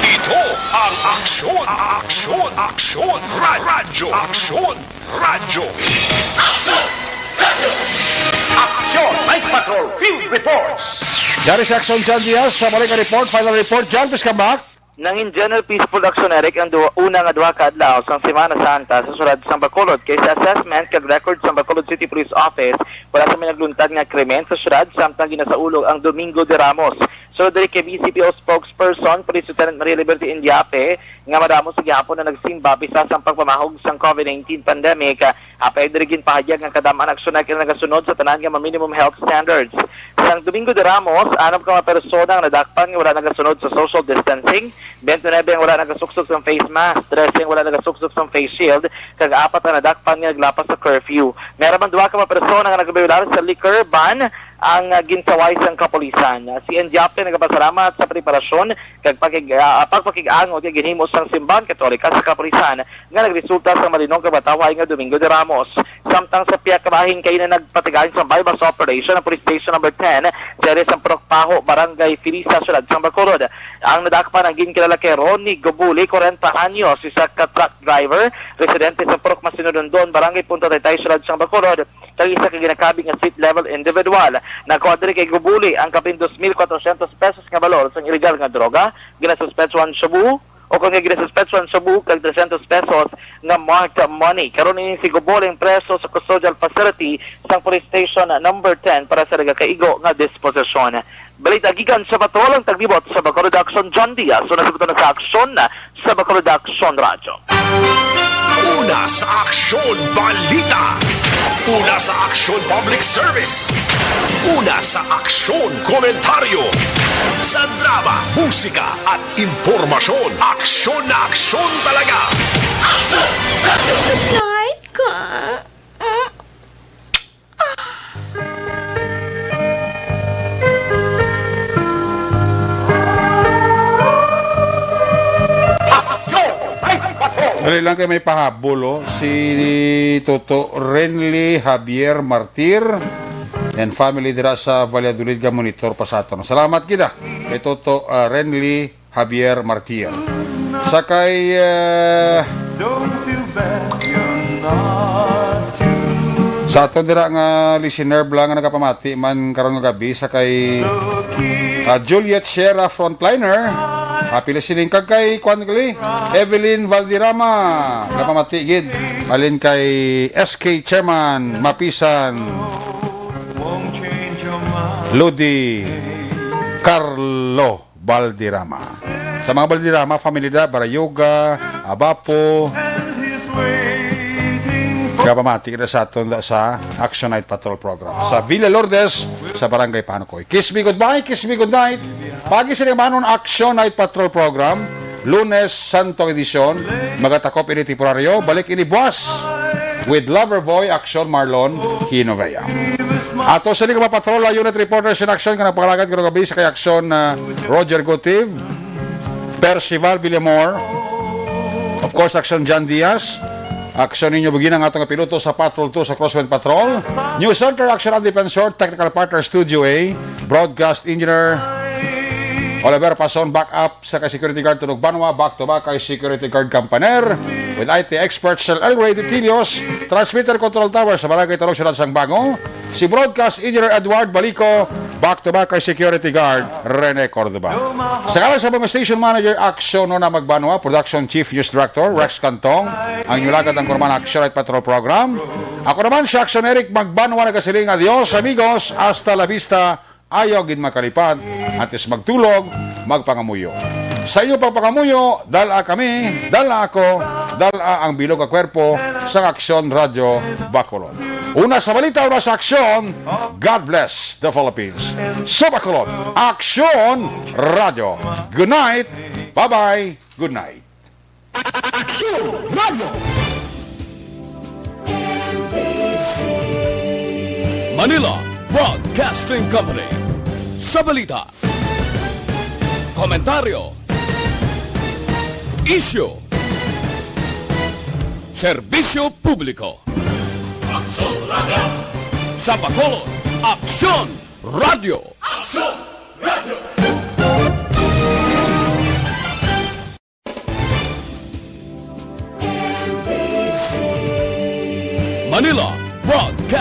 Ito ang aksyon, aksyon, aksyon, ra-, radyo, aksyon, radyo. Action! Night Patrol Field Reports. Dari sa Action John Diaz, sa balik nga report, final report, John, please come back. Nangin general peaceful action, Eric, ang duha, una nga duha ka adlaw sang Semana Santa sa siyudad sang Bacolod. Kay sa assessment kag record sang Bacolod City Police Office, wala sa may nagluntad nga krimen sa siyudad, samtang ginasaulo ang Domingo de Ramos. Sulod diri kay B C P O spokesperson, Police Lieutenant Maria Liberty Indiape, nga madamo sa gihapon na nagsimba bisag sang pagpamahog sang COVID nineteen pandemic. Apay diri ginpahayag nga kadam-an aksyon na kinahanglan nagasunod sa tanan nga mga minimum health standards. Sang Domingo de Ramos, anom ka mga persona ang nadakpan nga wala nagasunod sa social distancing, twenty-nine ang wala nagasuksok sang face mask, trese ang wala nagasuksok sang face shield, kag apat ang nadakpan nga naglapas sa curfew. May ara man duha ka mga persona nga nagabiolar sa liquor ban ang, ah, ginsaway sang kapulisan. Si Indiape nagapasalamat sa preparasyon kag pakig-, ah, pagpakig-angot nga ginhimo sang Simbahan Katolika sa kapulisan nga nagresulta sa malinong kag matawhay nga Domingo de Ramos. Samtang sa pihak ka bahin kaina nagpatigayon sa buy-bust operation ang Police Station Number ten sa area sa Purok Paho, Barangay Filisa, Siyudad sang Bacolod. Ang nadakpan ang ginkilala kay Ronnie Gobuli, kwarenta anyos, isa ka truck driver, residente sa Purok Masinodondon, Barangay Punta Taytay, Siyudad sang Bacolod, kag isa ka ginakabig nga street level individual. Nakuha diri kay Gobuli ang kapin dos mil kwatrosyentos pesos nga balor sang illegal nga droga, ginasuspetsuhan shabu, o kon nga ginasuspetsuhan shabu kag tresyentos pesos nga marked money. Karon ini si Gobuli ang preso sa custodial facility sang Police Station Number ten para sa nagakaigo nga disposisyon. Balita gikan sa Batol, ang taglibot sa Bacolod Action, John Diaz. Una sa Bacolod Action, sa Bacolod Action Radyo. Una sa aksyon, balita. Una sa aksyon, public service. Una sa aksyon, komentaryo. Sa drama, musika, at impormasyon, aksyon na aksyon talaga. Aksyon! Aksyon! Kahit ka. Mm. Dali lang kay may pahabol, oh. Si Toto Renly Javier Martir and family dira sa Valladolid nga monitor pa sa aton. Salamat gid, ah, kay Toto, ah, Renly Javier Martir. Sa kay, eh, sa aton dira nga listener bala nga nagapamati man karon nga gabi, sa kay, ah, Juliet Sierra Frontliner, happy listening, kag kay kuan gali, Evelyn Valderrama, nagapamati gid. Halin kay S K Chairman Mapisan, Lodi Carlo Valderrama. Sa mga Balderrama, Familidad, Barayuga, Abapo, kapamati kita sa aton sa Action Night Patrol Program. Sa Villa Lourdes, sa Barangay Panukoy. Kiss me goodbye, kiss me goodnight. Pagi sa naman Action Night Patrol Program, Lunes, Santo Edisyon, magatakop ini temporaryo, balik ini buwas with Lover Boy, Action Marlon Hinovea. Ato sa mga patrol, unit reporters in action, nga nagpangalagad karong gabi sa kay Action, ah, Roger Gotiv, Percival Villamor, of course, Action John Diaz, Action ninyo bugina nga atong piloto sa Patrol two sa Crosswind Patrol, News Center, Action ang Defensor, Technical Partner, Studio A, Broadcast Engineer, Oliver Pason, backup sa kay security guard Tunog Banwa, back to back kay security guard Kampaner, with I T expert Sir Elroy Dutilios, transmitter control tower sa Barangay Tarong, Siyudad sang Bago, si broadcast engineer Edward Balico, back to back kay security guard Rene Cordova. Sa ngalan sa mga station manager, Action Nona Magbanwa, production chief, news director Rex Cantong, ang inyong lagad ang kurman Action at Patrol Program. Ako naman si Action Eric Magbanwa, nagasiling, adios amigos, hasta la vista. Ayaw gid makalipat, antes magtulog, magpangamuyo. Sa inyo pagpangamuyo, dala kami, dala ako, dala ang bilog nga kwerpo sa Aksyon Radyo Bacolod. Una sa balita, una sa aksyon, God bless the Philippines. Sa Bacolod, Aksyon Radyo. Good night. Bye-bye. Good night. Aksyon Radyo. Manila Broadcasting Company. Sa balita, komentaryo, isyu, serbisyo publiko. Aksyon Radyo. Sa Bacolod, Aksyon Radyo. Aksyon Radyo. Manila